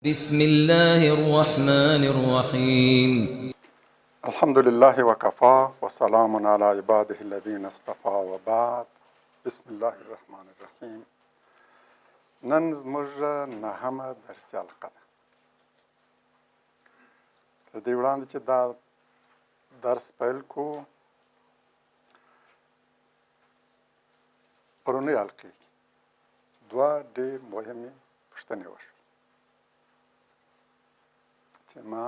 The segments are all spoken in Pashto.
بسم الله الرحمن الرحيم. الحمد لله وكفى وسلام على عباده الذين اصطفى وبعد. بسم الله الرحمن الرحيم. نن زموږ نهمه درسي حلقه ده. تر دې وړاندې چې دا درس پیل کو، پرونۍ حلقې کې دوه ډېر مهمې پوښتنې وشوې چې ما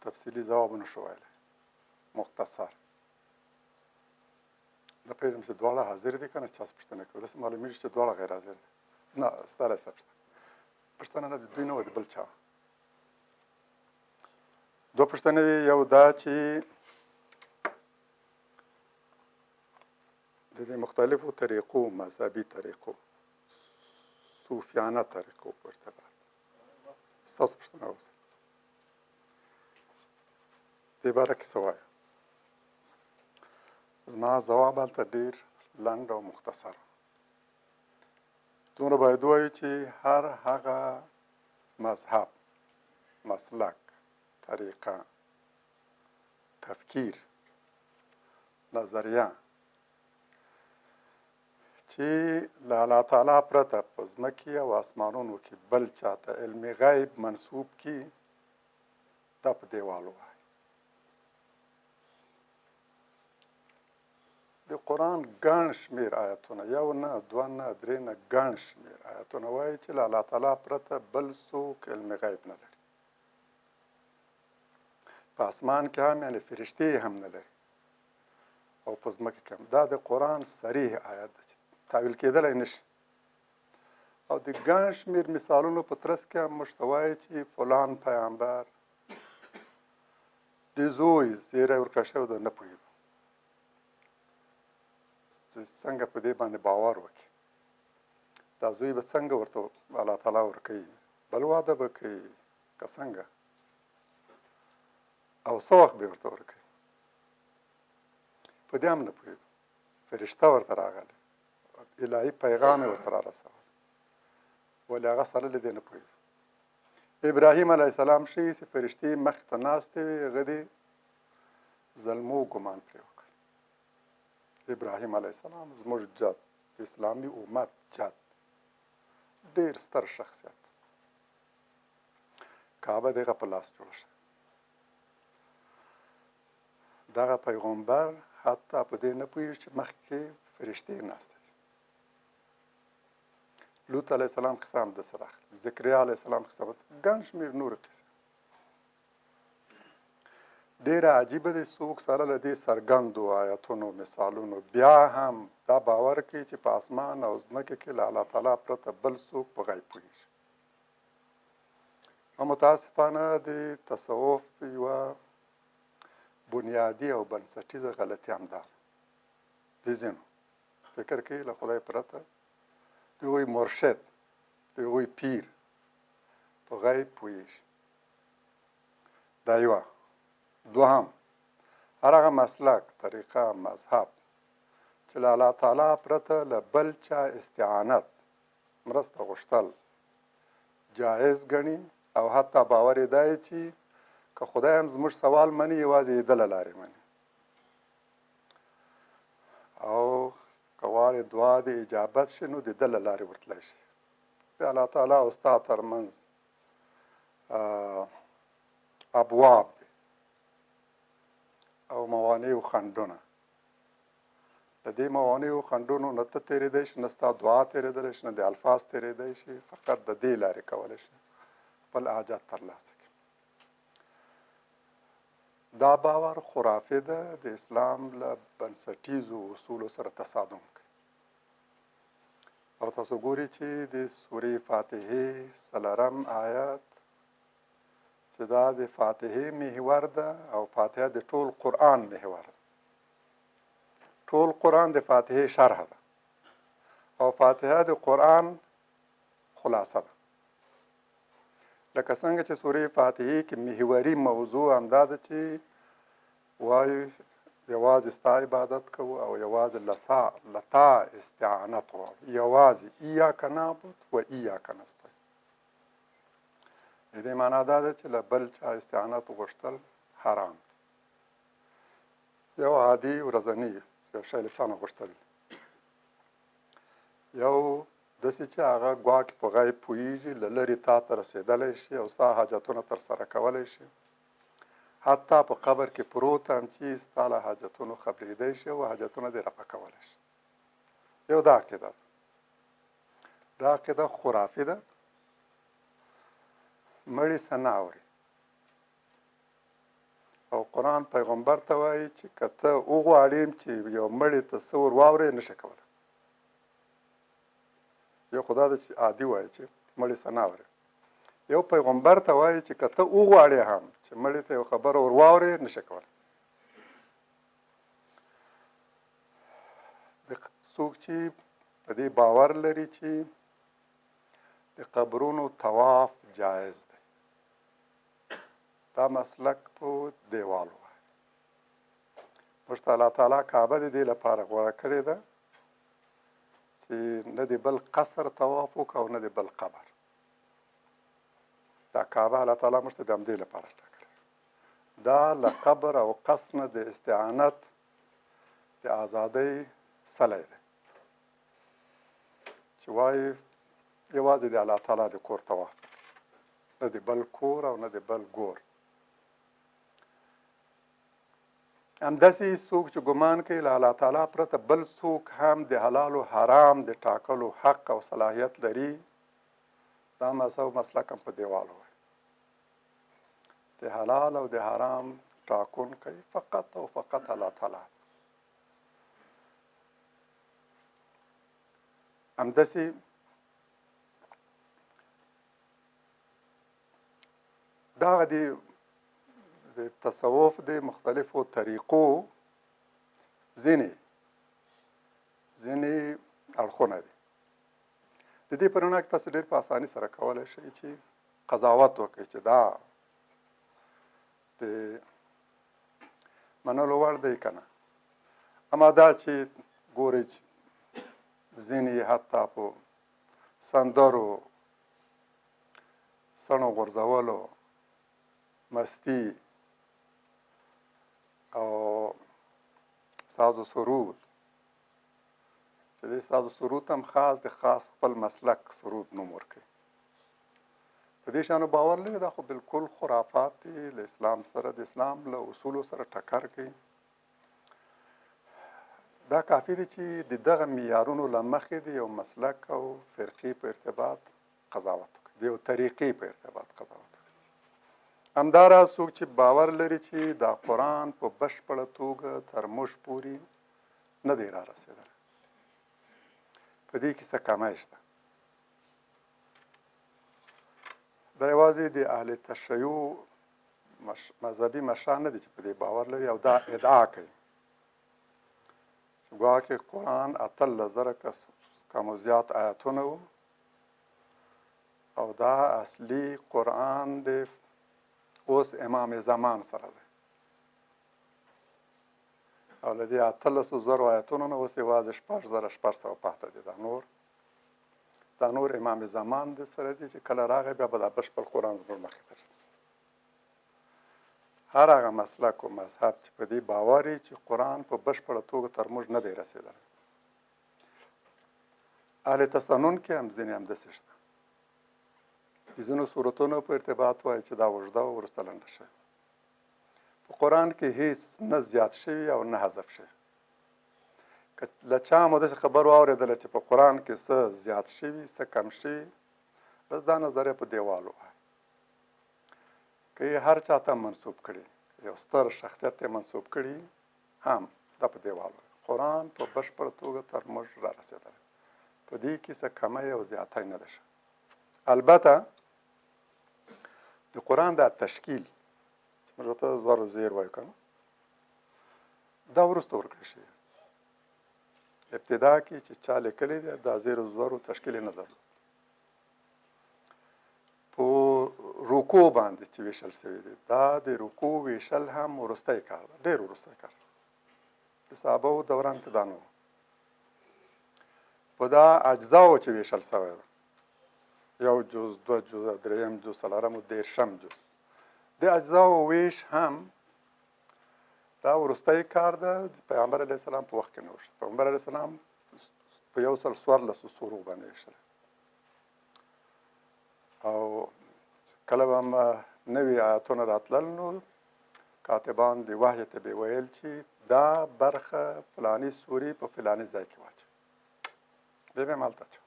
تفصیلي ځواب نه شو ویلی، مختصر. نه پوهېږم چې دواړه حاضر دي که نه، چا څه پوښتنه کوي، داسې معلومېږي چې دواړه غیر حاضر دي. نه، ستا له پوښتنه نه د دوی نه وه، د بل چا. دوه پوښتنې وې. یو دا چې د دې مختلفو طریقو، مذهبي طریقو، صوفیانه طریقو په ارتباط ستاسو پوښتنه اوسه، دې باره کې څه وایه؟ زما ځواب هلته ډېر لنډ او مختصر. دومره باید ووایو چې هر هغه مذهب، مسلک، طریقه، تفکیر، نظریه چې له الله تعالی پرته په ځمکې او اسمانونو کې بل چاته علم غیب منسوب کی، دا په دیوال وایي. د قرآن ګڼ شمېر آیتونه، یو نه، دوه نه، درې نه، ګڼ شمېر آیتونه وایي چې له الله تعالی پرته بل څوک علم غیب نه لري. په اسمان کې هم، یعنې فرشتې هم نه لري، او په ځمکه کې هم. دا د قرآن صریح آیت ده چې تاویل کېدلی نه شي. او د ګڼ شمېر مثالونو په ترڅ کې هم موږ ته وایي چې فلان پیامبر د زوی زیری ورکړی شوی دی، نه پوهېږو چې څنګه په دې باندې باور وکړي، دا زوی به څنګه ورته الله تعالی ورکوي، بل واده به کوي که څنګه، او څه وخت به ورته ورکوي، په دې هم نه پوهېږو. فرشته ورته راغلې، الهي پیغام یې ورته رارسولی، ولې هغه سره له دې نه پوهېږو. ابراهیم علیه السلام ښیي چې فرشتې مخې ته ناستې وې، هغه دې زلمو ګمان پرې وکړ. ابراهیم علیه السلام زموږ جد، د اسلامي امت جد، ډېر ستر شخصیت. کعبه دغه په لاس جوړه شوه. دغه پیغمبر حتی په دې نه پوهېږي چې مخکې فرشتې ناستې دي. لوط علیه السلام قصه هم داسې راغلې، ذکریا علیه السلام قصه هم داسې، ګڼ شمېر نورې قصې. ډېره عجیبه دی، څوک سره له دې څرګندو آیتونو، مثالونو بیا هم دا باور کوي چې په اسمان او ځمکه کې له الله تعالی پرته بل څوک په غیب پوهېږي. او متاسفانه د تصوف یوه بنیادي او بنسټیزه غلطي هم دا ده. د ځینو فکر کوي له خدای پرته د هغوی مرشد، د هغوی پیر په غیب پوهېږي. دا یوه. دوهم، هر هغه مسلک، طریقه، مذهب چې له الله تعالی پرته له بل چا استعانت، مرسته غوښتل جایز ګڼي، او حتی باور یې دی چې که خدای هم زموږ سوال مني، یوازې یې ده له لارې مني، او که غواړې دعا دې اجابت شي نو د ده له لارې ورتلی شي. د الله تعالی او ستا ترمنځ ابواب دي او موانع او خنډونه. له دې موانع او خنډونو نه ته تېرېدی شي، نه ستا دعا تېرېدلی شي، نه د الفاظ تېرېدی شي. فقط د دې لارې کولی شي خپل حاجت ترلاسه کړي. دا باور خرافي ده، د اسلام له بنسټیزو اصولو سره تصادم کوي. او تاسو ګورئ چې د سورې فاتحې څلورم آیت چې دا د فاتحې محور ده، او فاتحه د ټول قرآن محور ده. ټول قرآن د فاتحې شرح ده، او فاتحه د قرآن خلاصه ده. لکه څنګه چې سورې فاتحې کې محوري موضوع همدا ده چې وایو یوازې ستا عبادت کوو او یوازې لتا استعانت غواړو، یوازې ایاک نعبد و ایاک نستعین. د دې معنا دا ده چې له بل چا استعانت غوښتل حرام دی. یو عادي ورځنی یو شی له چا نه غوښتل، یو داسې چې هغه ګواکې په غیب پوهېږي، له لرې تا ته رسېدلی شي او ستا حاجتونه ترسره کولی شي، حتی په قبر کې پروت هم چې ستا له حاجتونو خبرېدی شي او حاجتونه دې رفع کولی شي. یو دا عقیده ده. دا عقیده خرافي ده، مړي څه نه اوري. او قرآن پیغمبر ته وایي چې که ته وغواړې چې یو مړي ته څه ور واورې، نه شې کولی. یو خو دا ده چې عادي وایي چې مړي څه نه اوري. یو پیغمبر ته وایي چې که ته وغواړې هم چې مړي ته یو خبره ور واورې، نه شې کولی. څوک چې په دې باور لري چې د قبرونو طواف جایز دی، دا مسلک په دیوال وایي. موږ ته الله تعالی کعبه د دې لپاره غوره کړې ده چې نه د بل قصر طواف وکړو او نه د بل قبر. دا کعبه الله تعالی موږ ته د همدې لپاره ټاکلې. دا له قبر او قصر نه د استعانت د ازادۍ سلی دی چې وایي یوازې د الله تعالی د کور طواف، نه د بل کور او نه د بل ګور. همداسې څوک چې ګمان کوي له الله تعالی پرته بل څوک هم د حلال او حرام د ټاکلو حق او صلاحیت لري، دا مذهب مسلک هم په دیوال وایي. د حلال او د حرام ټاکونکی فقط او فقط الله تعالی. همداسې دا د تصوف د مختلفو طریقو ځینې ځینې اړخونه دي. د دې په رڼا کې تاسو ډېر په اساني سره کولی شئ چې قضاوت وکړئ چې دا د منلو وړ دی که نه. اما دا چې ګورئ چې ځینې حتی په سندرو، څڼو غورځولو، مستي او ساز و سرود، چې دې ساز و سرود هم خاص د خاص خپل مسلک سرود نوم ورکوي، په دې شانو باور لري، دا خو بالکل خرافات دي، له اسلام سره د اسلام له اصولو سره ټکر کوي. دا کافي دي چې د دغه معیارونو له مخې د یو مسلک او فرقې په ارتباط قضاوت وکړي، د یو طریقې په ارتباط قضاوت وکړي. همداراز څوک چې باور لري چې دا قرآن په بشپړه توګه تر موږ پورې نه دی را رسېدلی، په دې کې څه کمی شته. دا یوازې د اهل تشیع مذهبي مشران نه دي چې په دې باور لري او دا ادعا کوي چې ګواکې قرآن 18,000 کم او زیات آیتونه وو او دا اصلي قرآن د اوس امام زمان سره دی او له دې 18,000 آیتونو نه اوس یوازې 6,600 پاتې دي. دا نور امام زمان د سره دي چې کله راغی بیا به دا بشپړ قرآن زموږ مخې ته شي. هر هغه مسلک او مذهب چې په دې باور وي چې قرآن په بشپړه توګه تر موږ نه دی رسېدلی، اهل تسنن کې هم ځینې همداسې شته، د ځینو سورتونو په ارتباط وایي چې دا اوږده او وروسته لنډه شوې. په قرآن کې هیڅ نه زیات شوي او نه حذف شوي. که له چا مو داسې خبر واورېدله چې په قرآن کې څه زیات شوي څه کم شوي، بس دا نظریه په دیوال ووایي. که یې هر چا ته منسوب کړي، یو ستر شخصیت ته منسوب کړي، هم دا په دیوال ووایي. قرآن په بشپړه توګه تر موږ را رسېدلی، په دې کې څه کمی او زیاتی نه دی شوی. البته د قرآن دا تشکیل چې موږ ورته زور او زیر وایو که نه، دا وروسته ورکړل شوی. ابتدا کې چې چا لیکلی دی دا زیر او زور او تشکیل یې نه درلود. په رکوع باندې چې ویشل شوی دی، دا د رکوع ویشل هم وروستی کار دی، ډېر وروستی کار دی. د صحابه دوران کې دا نه و. په دا اجزاو چې ویشل شوی دی، یو جز، دوه جز، دریم جز، څلورم او 30 جز. د اجزاو ویش هم دا وروستی کار ده، د پیغمبر علیه السلام په وخت کې نه وشو. پیغمبر علیه السلام په 114 سورو باندې ویشلی او کله به هم نوي آیاتونه راتلل نو کاتبان د وحی ته به ویل چې دا برخه فلاني سوري په فلاني ځای کې واچوه، بیا به یې هم هلته اچوه.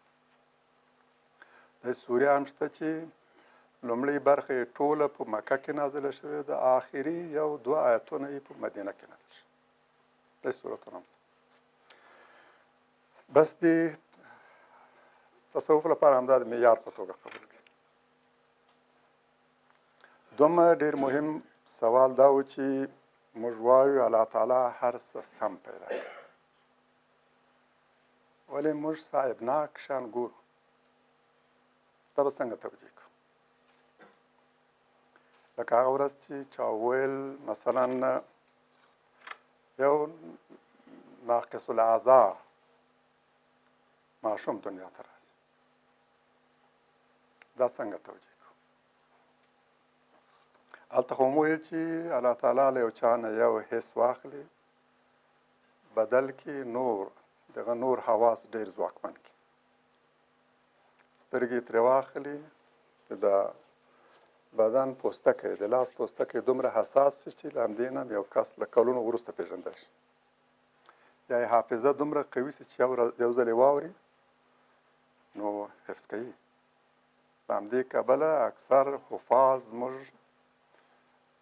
د سوري هم شته چې لومړۍ برخه یې ټوله په مکه کې نازله شوې ده، آخري یو دوه آیتونه یې په مدینه کې نازل شوي. داسې سورتونه هم شته. بس د تصوف لپاره همدا د معیار په توګه قبول کړي. دومره ډېر مهم سوال دا و چې موږ وایو الله تعالی هر څه سم پیدا کړي، ولې موږ صاحبناک شان ګورو؟ دا به څنګه توجیه کړو؟ لکه هغه ورځ چې چا وویل مثلا یو ناقص الاعضا ماشوم دنیا ته راځي، دا څنګه توجیه کړو؟ هلته خو مو ویل چې الله تعالی له یو چا نه یو حس واخلي، بدل کې نور دغه نور حواس ډېر ځواکمن کړي، سترګې ترې واخلي، د بدن پوستکی، د لاس پوستکی دومره حساس شي چې له همدې نه یو کس له کلونو وروسته پېژندل شي، یا یې حافظه دومره قوي شي چې یو ځل یې واوري نو حفظ کوي. له همدې کبله اکثر حفاظ زموږ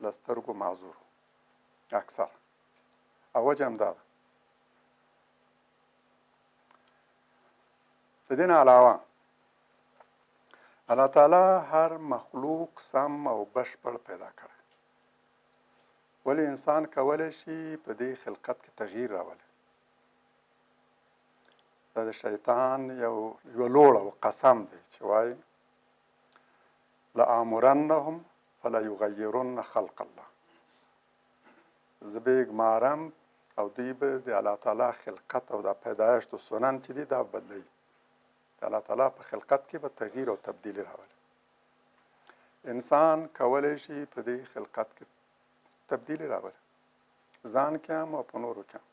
له سترګو معذور اکثر، او وجه هم دا ده. د دې نه علاوه الله تعالی هر مخلوق سم او بشپړ پیدا کړی، ولې انسان کولی شي په دې خلقت کې تغییر راولي. دا د شیطان یو لوړ او قسم دی چې وایي لآمرنهم فلیغیرن خلق الله، زه به یې ګمارم او دوی به د الله تعالی خلقت او دا پیدایښت او سنن چې دي دا بدلوي، د الله تعالی په خلقت کې به تغییر او تبدیلي راولي. انسان کولی شي په دې خلقت کې تبدیلي راولي، ځان کې هم او په نورو کې هم.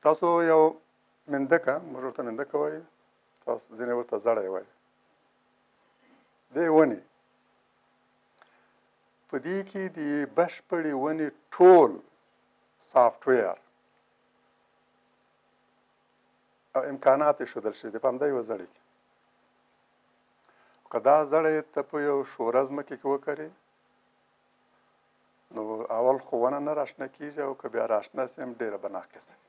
تاسو یو مندکه، موږ ورته مندکه وایو، تاسو ځینې ورته زړی وایي، دې ونې په دې کې د بشپړې ونې ټول سافټویر او امکانات یې ښودل شوي دي په همدا یوه زړې کې. که دا زړی ته په یو شوره ځمکې کې وکرې نو اول خو ونه نه راشنه کېږي، او که بیا راشنه سي هم ډېره به ناقصه وي.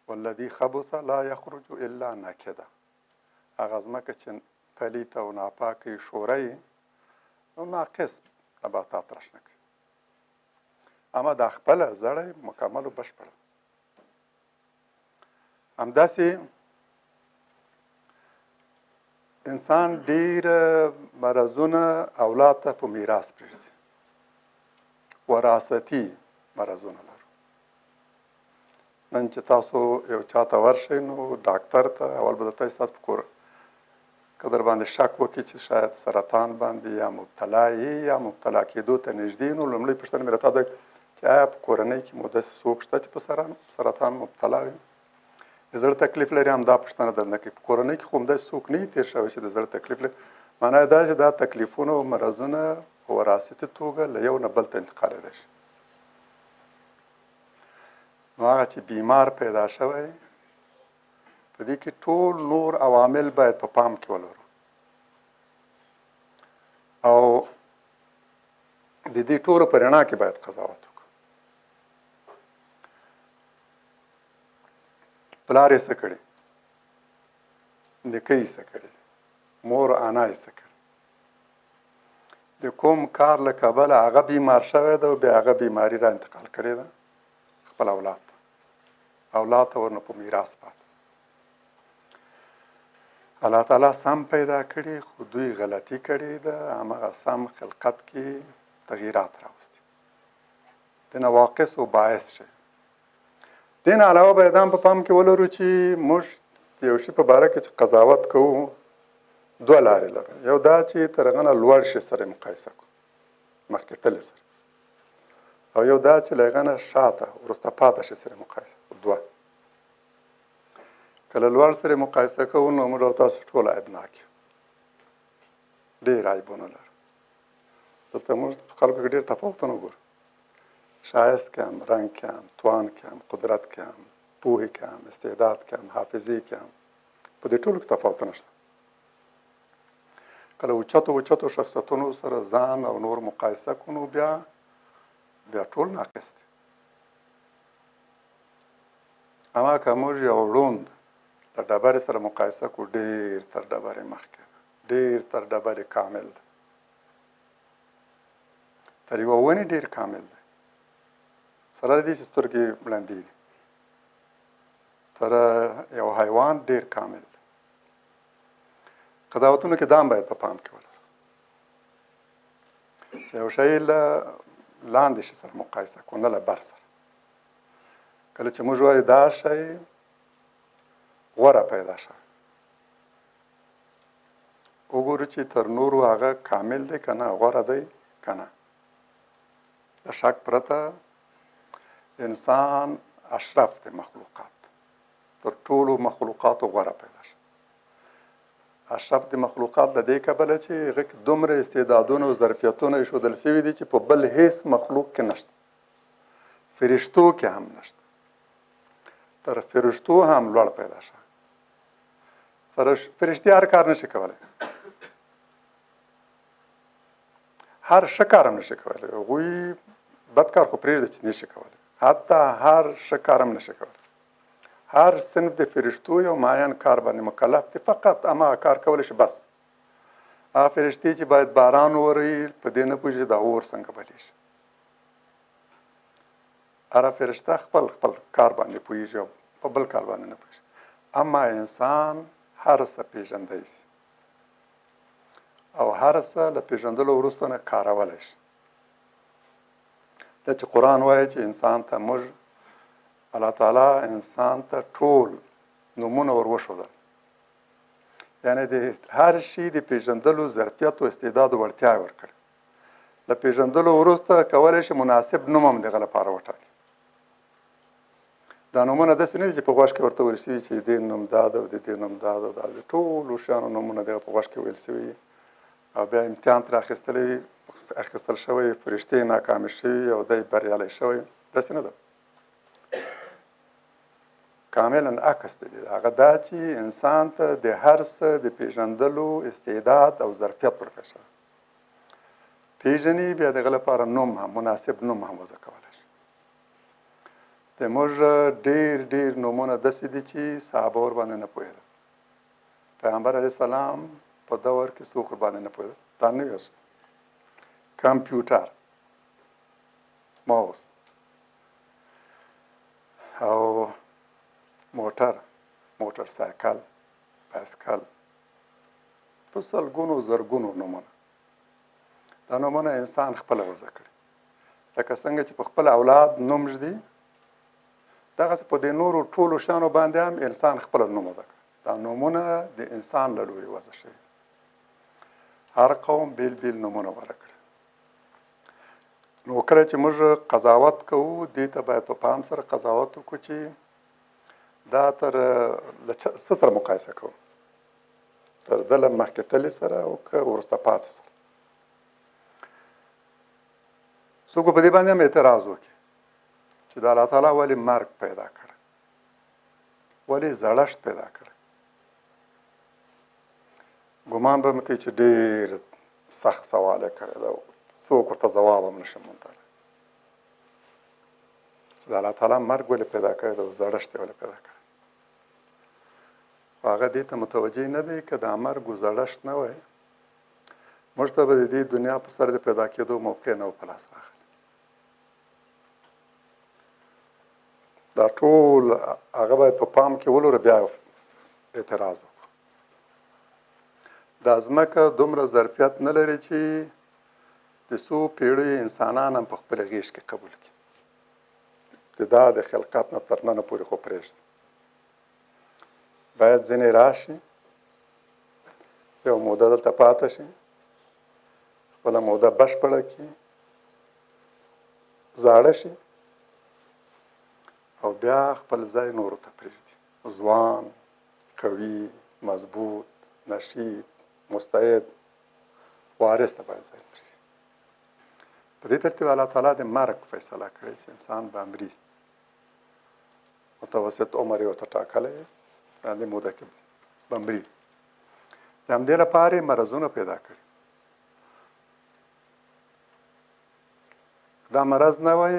والذي خبث لا يخرج الا نکدا، هغه ځمکه چې پلیته او ناپاکه یې شوره یې نو ناقص نباتات راشنه کوي، اما دا خپله زړی مکمل او بشپړه. همداسې انسان ډېر مرضونه اولاد ته په میراث پرېږدي، وراثتي مرضونه لرو. نن چې تاسو یو چا ته ورشئ نو ډاکتر ته اول به درته ستاسو په کور که در باندې شک وکړي چې شاید سرطان باندې یا مبتلا یې یا مبتلا کېدو ته نږدې، نو لومړۍ پوښتنه مې راته ده چې آیا په کورنۍ کې مو داسې څوک شته چې په سرطان مبتلا وي، د زړه تکلیف لري؟ هم دا پوښتنه درنه کوي. په کورنۍ کې خو همداسې څوک نه وي تېر شوی چې د زړه تکلیف لري. معنا یې دا چې دا تکلیفونه او مرضونه په وراثتي توګه له یو نه بل ته انتقالېدای شي. نو هغه چې بیمار پیدا شوی په دې کې ټول نور عوامل باید په پام کې ولرو او د دې ټولو په رڼا کې باید قضاوت وکړو. پلار یې څه کړي، نیکه یې څه کړي، مور انا یې څه کړي، د کوم کار له کبله هغه بیمار شوی دی او بیا هغه بیماري را انتقال کړې ده خپل اولاد ته، اولاد ته ورنه په میراث پاتې. الله تعالی سم پیدا کړي خو دوی غلطي کړې ده، همغه سم خلقت کې تغییرات راوستي، د نواقص او باعث شي. د دې نه علاوه باید هم په پام کې ولرو چې موږ د یو شي په باره کې چې قضاوت کوو، دوه لارې لرو. یو دا چې تر هغه نه لوړ شي سره مقایسه کوو، مخکې تللی سره، او یو دا چې له هغه نه شاته وروسته پاته شي سره مقایسه کوو. دوه که له لوړ سره مقایسه کوو نو موږ او تاسو ټول عیبناک یو، ډېر عیبونه لرو. دلته موږ په خلکو کې ډېر تفاوتونه ګورو، ښایست کې هم، رنګ کې هم، توان کې هم، قدرت کې هم، پوهې کې هم، استعداد کې هم، حافظې کې هم، په دې ټولو کې تفاوتونه شته. کله اوچتو اوچتو شخصیتونو سره ځان او نور مقایسه کړو نو بیا ټول ناقص دي. اما که موږ یو ړوند له ډبرې سره مقایسه کړو، ډېر تر ډبرې مخکې ده، ډېر تر ډبرې کامل ده، تر یوه ونې ډېر کامل دی، سره له دې چې سترګې ړندې دي، تر یو حیوان ډېر کامل دی. قضاوتونو کې دا هم باید په پام کې ولرو چې یو شی له لاندې شي سره مقایسه کړو، نه له بر سره. کله چې موږ وایو دا شی غوره پیدا شوی، وګورو چې تر نورو هغه کامل دی که نه، غوره دی که نه. د شک پرته انسان اشرف دی مخلوقات، تر ټولو مخلوقاتو غوره پیدا شوی. اشرف د مخلوقات له دې کبله چې هغه کې دومره استعدادونه او ظرفیتونه ایښودل شوي دي چې په بل هیڅ مخلوق کې نشته، فرشتو کې هم نشته، تر فرشتو هم لوړ پیدا شوی. فرشتې هر کار نشي کولی، هر ښه کار هم نشي کولی. هغوی بد کار خو پرېږده چې نشي کولی، حتی هر ښه کار هم نشي کولی. هر صنف د فرشتو یو معین کار باندې مکلف دی، فقط هماغه کار کولی شي بس. هغه فرشتې چې باید باران ووري په دې نه پوهېږي دا اور څنګه بلېږي. هره فرشته خپل خپل کار باندې پوهېږي او په بل کار باندې نه پوهېږي. اما انسان هر څه پېژندی شي او هر څه له پېژندلو وروسته نه کارولی شي. دا چې قرآن وایي چې انسان ته موږ الله تعالی انسان ته ټول نومونه ور وښودل، یعنې د هر شي د پېژندلو ظرفیت او استعداد او وړتیا یې ورکړې. له پېژندلو وروسته کولی شي مناسب نوم هم د هغه لپاره وټاکي. دا نومونه داسې نه دي چې په غوږ کې ورته ویل شوي چې د دې نوم دا ده او د دې نوم دا ده، دا د ټولو شیانو نومونه دغه په غوږ کې ویل شوي او بیا امتحان ترې اخیستل شوی، فرشتې ناکامې شوي او دی بریالی شوی، داسې نه ده. کاملا عکس دی. هغه دا چې انسان ته د هر څه د پېژندلو استعداد او ظرفیت ورکړل شوی، پېژني، بیا د هغه لپاره نوم هم مناسب نوم هم وضع کولی شي. د موږ ډېر ډېر نومونه داسې دي چې صحابه ورباندې نه پوهېدل. پیغمبر علیه السلام په دور کې څوک ورباندې نه پوهېدل. دا نوی اوس کمپیوټر، ماوس او موټر، موټر سایکل، بایسکل، په سلګونو زرګونو نومونه. دا نومونه انسان خپله وضع کړي، لکه څنګه چې په خپل اولاد نوم ږدي، دغسې په دې نورو ټولو شیانو باندې هم انسان خپله نوم وضع کړي. دا نومونه د انسان له لوري وضع شوي. هر قوم بېل بېل نومونه غوره کړي. نو کله چې موږ قضاوت کوو، دې ته باید په پام سره قضاوت وکړو چې دا تر له څه سره مقایسه کوو، تر ده له مخکې تلې سره او که وروسته پاتې سره. څوک به په دې باندې هم اعتراض وکړي چې د الله تعالی ولې مرګ پیدا کړ، ولې زړښت پیدا کړ. ګمان به مې کوي چې ډېر سخت سوال یې کړی دی، څوک ورته ځواب هم نشي موندلی چې د الله تعالی مرګ ولې پیدا کړی دی او زړښت یې ولې پیدا کړی. خو هغه دې ته متوجه نه دی که دا مرګ و زړښت نه وای، موږ ته به د دې دنیا په سر د پیدا کېدو موقع نه وه په لاس راغلې. دا ټول هغه باید په پام کې ولرو، بیا اعتراض وکړو. دا ځمکه دومره ظرفیت نه لري چې د څو پیړیو انسانان هم په خپله غېږ کې قبول کړي. ابتدا د خلقت نه تر ننه پورې خو پرېږده، باید ځینې راشي، یو موده دلته پاته شي، خپله موده بشپړه کړي، زاړه شي او بیا خپل ځای نورو ته پرېږدي. ځوان، قوي، مضبوط، نشید، مستعد وارث ته باید ځای پرېږدي. په دې ترتیب الله تعالی د مرګ فیصله کړې چې انسان به مري، متوسط عمر یې ورته ټاکلی دی، دې موده کې به مري. د همدې لپاره یې مرضونه پیدا کړي. دا مرض نه وای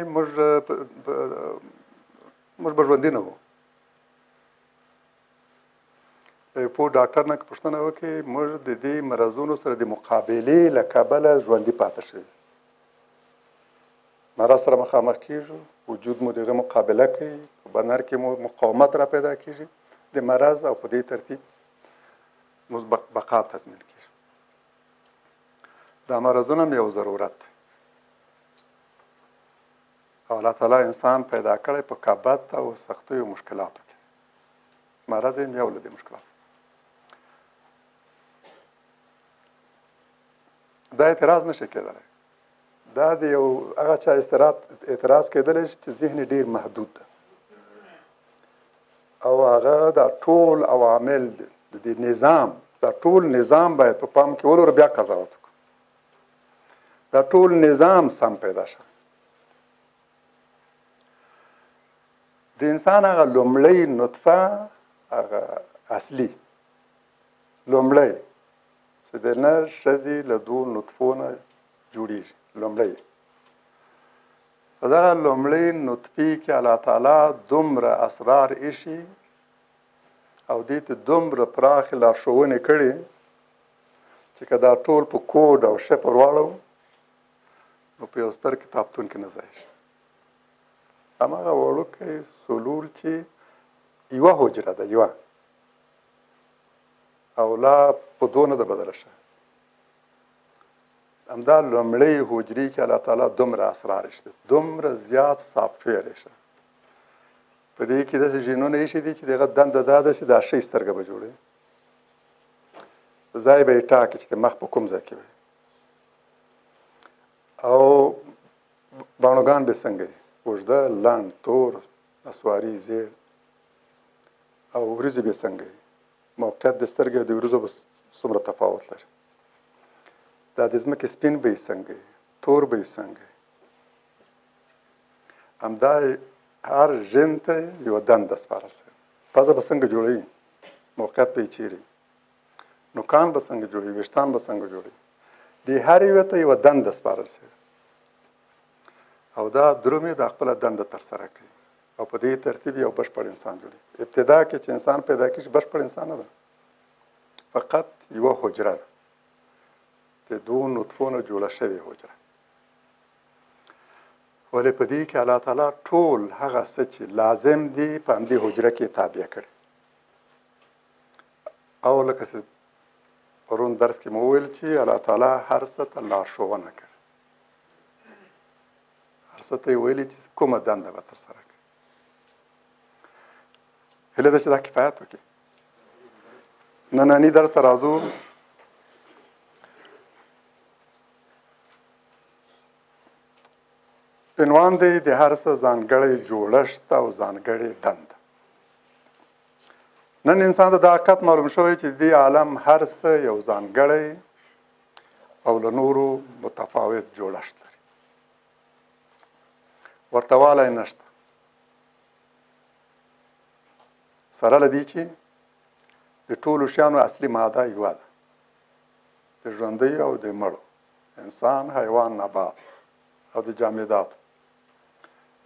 موږ به ژوندي نه وو. یو پوه ډاکټر نه که پوښتنه وکړي، موږ د دې مرضونو سره د مقابلې له کبله ژوندي پاتې شوي. مرض سره مخامخ کېږو، وجود مو د هغه مقابله کوي، په بدن کې مو مقاومت را پیدا کېږي د مرض، او په دې ترتیب موږ بقا تضمین کېږي. دا مرضونه هم یو ضرورت دی. او الله تعالی انسان پیدا کړی په کبت او سختیو مشکلاتو کې. مرض یې یو له دې مشکلاتو. دا اعتراض نشي کېدلی. دا د یو هغه چا اعتراض کېدلی شي چې ذهن یې ډېر محدود ده او هغه دا ټول عوامل د دې نظام، دا ټول نظام باید په پام کې ولرو، بیا قضاوت وکړو. دا ټول نظام سم پیدا شوی. د انسان هغه لومړۍ نطفه، هغه اصلي لومړی چې د نر ښځې له دوو نطفو نه جوړیږي، لومړی په دغه لومړۍ نطفې کې الله تعالی دومره اسرار ایښي او دې ته دومره پراخې لارښوونې کړې چې که دا ټول په کوډ او شفر واړوو نو په یو ستر کتابتون کې نه ځای شي. هماغه وړوکی سلول چې یوه حجره ده، یوه، او لا په دوه نه ده بدله شوې. همدا لومړۍ حجرې کې الله تعالی دومره اسرار ایښي، دومره زیات سافټویر ایښی. په دې کې داسې ژینونه ایښي دي چې د هغه دنده دا ده چې دا ښۍ سترګه به جوړوي، ځای به یې ټاکي چې د مخ په کوم ځای کې وي، او باڼوګان به څنګه وي، اوږده، لنډ، تور، نسواري، زیړ، او وریځې به څنګه وي، موقعیت د سترګې او د وریځو به څومره تفاوت لري، دا د ځمکې سپین به یې څنګه وي، تور به یې څنګه وي. همدا هر ژن ته یوه دنده سپارل شوې. پزه به څنګه جوړوي، موقعیت به یې چیرې وي، نوکان به څنګه جوړوي، ویښتان به څنګه جوړوي، دې هر یوه ته یوه دنده سپارل شوې او دا درومې دا خپله دنده ترسره کوي او په دې ترتیب یو بشپړ انسان جوړوي. ابتدا کې چې انسان پیدا کېږي بشپړ انسان نه ده، فقط یوه حجره ده، د دوو نطفو نه جوړه شوې حجره. ولې په دې کې الله تعالی ټول هغه څه چې لازم دي په همدې حجره کې تابع کړي. او لکه چې پرون درس کې مو وویل چې الله تعالی هر څه ته لارښوونه کړې، هر څه ته یې ویلي چې کومه دنده به ترسره کړي. هیله ده چې دا کفایت وکړي. ننني درس ته راځو. عنوان دی د هر څه ځانګړی جوړښت او ځانګړې دنده. نن انسان ته دا حقیقت معلوم شوی چې دې عالم هر څه یو ځانګړی او له نورو متفاوت جوړښت لري، ورته والی نشته. سره له دې چې د ټولو شیانو اصلي ماده یوه ده، د ژوندیو او د مړو، انسان، حیوان، نبات او د جامداتو،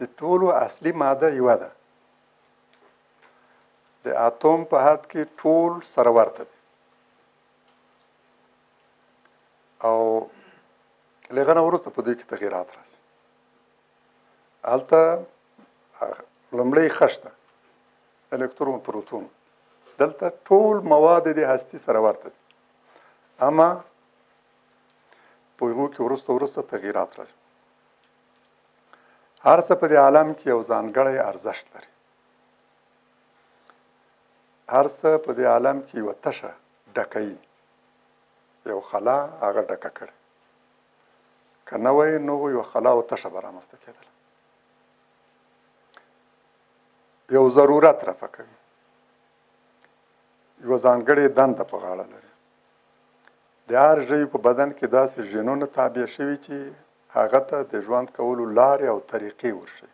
د ټولو اصلي ماده یوه ده. د اتوم په حد کې ټول سره ورته دي او له هغه نه وروسته په دوی کې تغیرات راځي. هلته لومړۍ خښته الکترون، پروتون، دلته ټول مواد د هستي سره ورته دي، اما په هغو کې وروسته وروسته تغیرات راځي. هر څه په دې عالم کې یو ځانګړی ارزښت لري. هر څه په دې عالم کې یوه تشه ډکوي، یو خلا هغه ډکه کړي. که نه وای نو یوه خلا او تشه به رامنځته کېدله. یو ضرورت رفع کوي، یوه ځانګړې دنده په غاړه لري. د هر ژوي په بدن کې داسې ژنونه تابع شوي چې هغه ته د ژوند کولو لارې او طریقې ورښيي.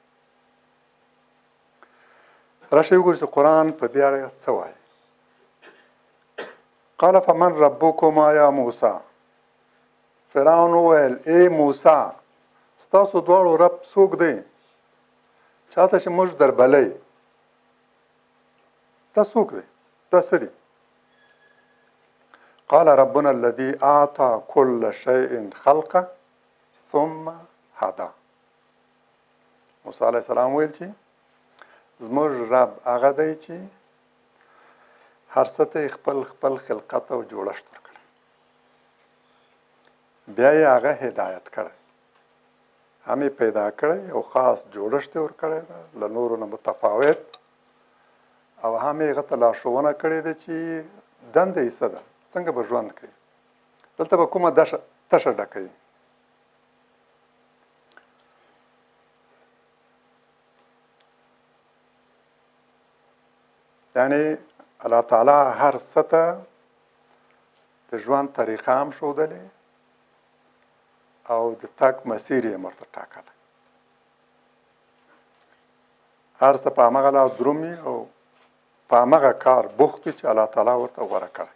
راشئ وګورئ چې قرآن په دې اړه څه وایي. قال فمن ربکما یا موسی. فرعون وویل ای موسی، ستاسو دواړو رب څوک دی چاته چې موږ دربلئ؟ دا څوک دی؟ دا څه دی؟ قال ربنا الذي اعطى كل شيء خلقه ثم هدا. موسی علیه السلام ویل چې زموږ رب هغه دی چې هر څه ته یې خپل خپل خلقت او جوړښت ورکړی، بیا یې هغه هدایت کړی، هم یې پیدا کړی او خاص جوړښت یې ورکړی ده له نورو نه متفاوت، او هم یې هغه ته لارښوونه کړې ده چې دنده یې څه ده، څنګه به ژوند کوي، دلته به کومه تشه ډکوي. یعنی الله تعالی هر څه ته د ژوند طریقه هم ښودلې او د تګ مسیر یې ورته ټاکلی. هر څه په هماغه لار درومي او په هماغه کار بوخت وي چې الله تعالی ورته غوره کړی.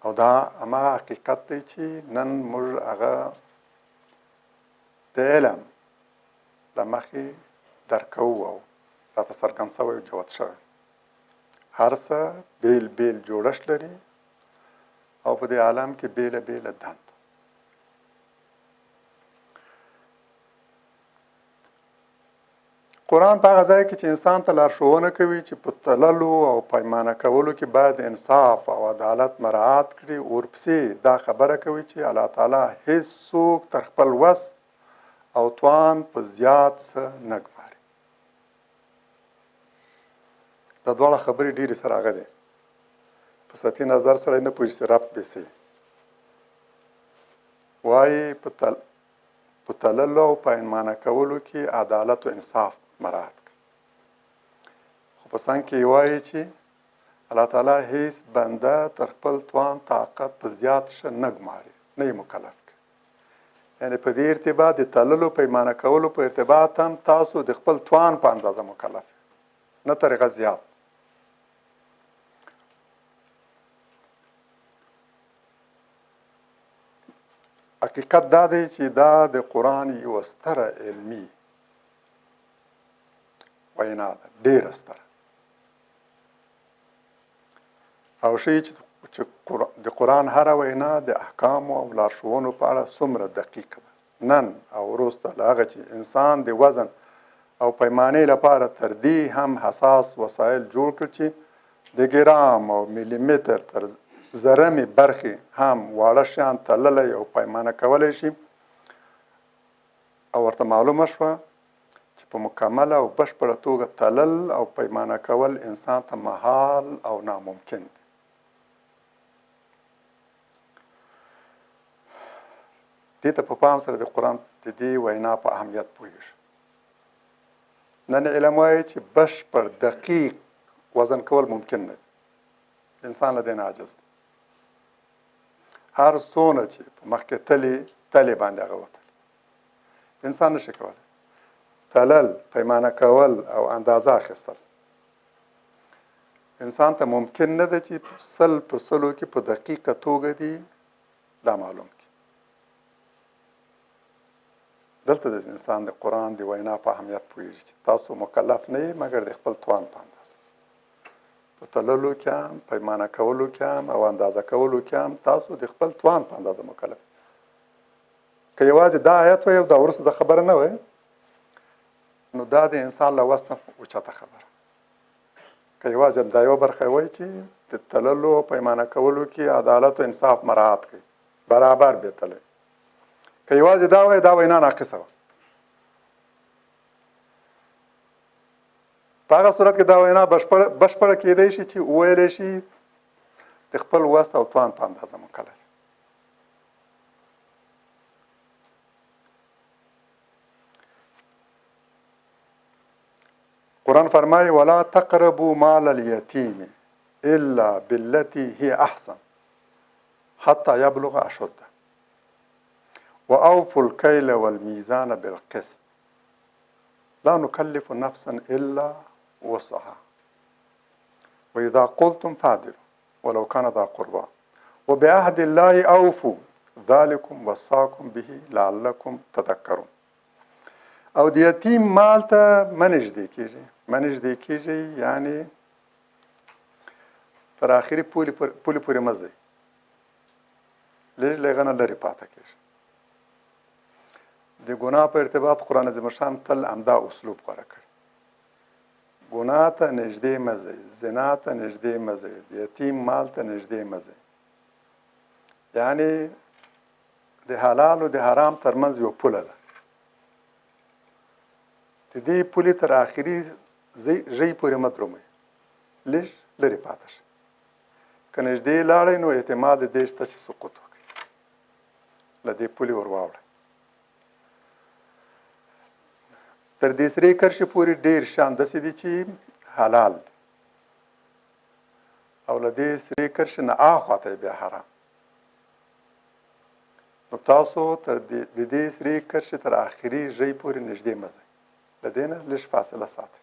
او دا هماغه حقیقت دی چې نن موږ هغه د علم له مخې درک کوو او راته څرګند شوی او جوت شوی. هر څه بیل بیل جوړښت لري او په دې عالم کې بېله بېله دنده. قرآن په هغه ځای کې چې انسان ته لارښوونه کوي چې په تللو او پیمانه کولو کې باید انصاف او عدالت مراعات کړي، ورپسې دا خبره کوي چې الله تعالی هیڅ څوک تر خپل وس او توان په زیات څه نه ګماري. دا دواړه خبرې ډېرې سره هغه دي، په سطحي نظر سړی نه پوهېږي چې ربط به څه وي. وایي په تللو او پیمانه کولو کې عدالت او انصاف مراعات کړي، خو په څنګ کې وایي چې الله تعالی هیڅ بنده تر خپل توان طاقت په زیات ښه نه ګماري، نه یې مکلف کړي. یعنی په دې ارتباط د تللو پیمانه کولو په ارتباط هم تاسو د خپل توان په اندازه مکلف، نه تر هغه زیات. حقیقت دا دی چې دا د قرآن یوه ستره علمي وینا ده، ډېره ستره، او ښیي چې د قرآن هره وینا د احکامو او لارښوونو په اړه څومره دقیقه ده. نن او وروسته له هغه چې انسان د وزن او پیمانې لپاره تر دې هم حساس وسایل جوړ کړل چې د ګرام او ملي متر تر زرمې برخې هم واړه شیان تللی او پیمانه کولی شي، او ورته معلومه شوه چې په مکمله او بشپړه توګه تلل او پیمانه کول انسان ته محال او ناممکن دی. دې ته په پام سره د قرآن د دې وینا په اهمیت پوهېږو. نن علم وایي چې بشپړ دقیق وزن کول ممکن نه دی، انسان له دې نه عاجز دی. هر څونه چې په مخکې تلې باندې هغه وتلې، انسان نشي کولی. تلل، پیمانه کول او اندازه اخیستل انسان ته ممکن نه ده چې 100 په 100 کې په دقیقه توګه دي دا معلوم کړي. دلته د انسان د قرآن د وینا په اهمیت پوهېږي چې تاسو مکلف نه یئ مګر د خپل توان په اندازه، په تللو کې هم، پیمانه کولو کې هم او اندازه کولو کې هم تاسو د خپل توان په اندازه مکلف. که یوازې دا آیت وای او دا وروسته دا خبره نه وای، نو دا د انسان له وس نه اوچته خبره. که یوازې دا یوه برخه وای چې د تللو او پیمانه کولو کې عدالت او انصاف مراعات کوي، برابر به تللی، که یوازې دا وای، دا وینا ناقصه وه. په هغه صورت کې دا وینا بشپړه کېدای شي چې وویل شي د خپل وس او توان په اندازه مکلف. قرآن فرمایي ولا تقربوا مال اليتيم الا بالتي هي احسن حتى يبلغ اشده واوفوا الكيل والميزان بالقسط لا نكلف نفسا الا وسعها واذا قلتم فاعدلوا ولو كان ذا قربى وبعهد الله اوفوا ذلكم وصاكم به لعلكم تذكرون. او د یتیم مال ته مه نږدې کېږئ، مه نږدې کېږئ یعنې تر آخري پولې پورې مه ځئ، لږ له هغه نه لرې پاته کېږئ. د ګناه په ارتباط قرآن عظیم الشان تل همدا اسلوب غوره کړی. ګناه ته نږدې مه ځئ، زنا ته نږدې مه ځئ، د یتیم مال ته نږدې مه ځئ. یعنې د حلال او د حرام ترمنځ یو پوله ده. د دې پولې تر آخري ژۍ پورې مه درومئ، لږ لرې پاته شئ. که نږدې لاړئ نو احتمال د دې شته چې سقوط وکړئ، له دې پولې ور واوړئ. تر دې سرې کرښې پورې ډېر شیان داسې دي چې حلال دي، او له دې سرې کرښې نه آخوا ته یې بیا حرام. نو تاسو تر د دې سرې کرښې تر آخري ژۍ پورې نږدې مه ځئ، له دې نه لږ فاصله ساتئ.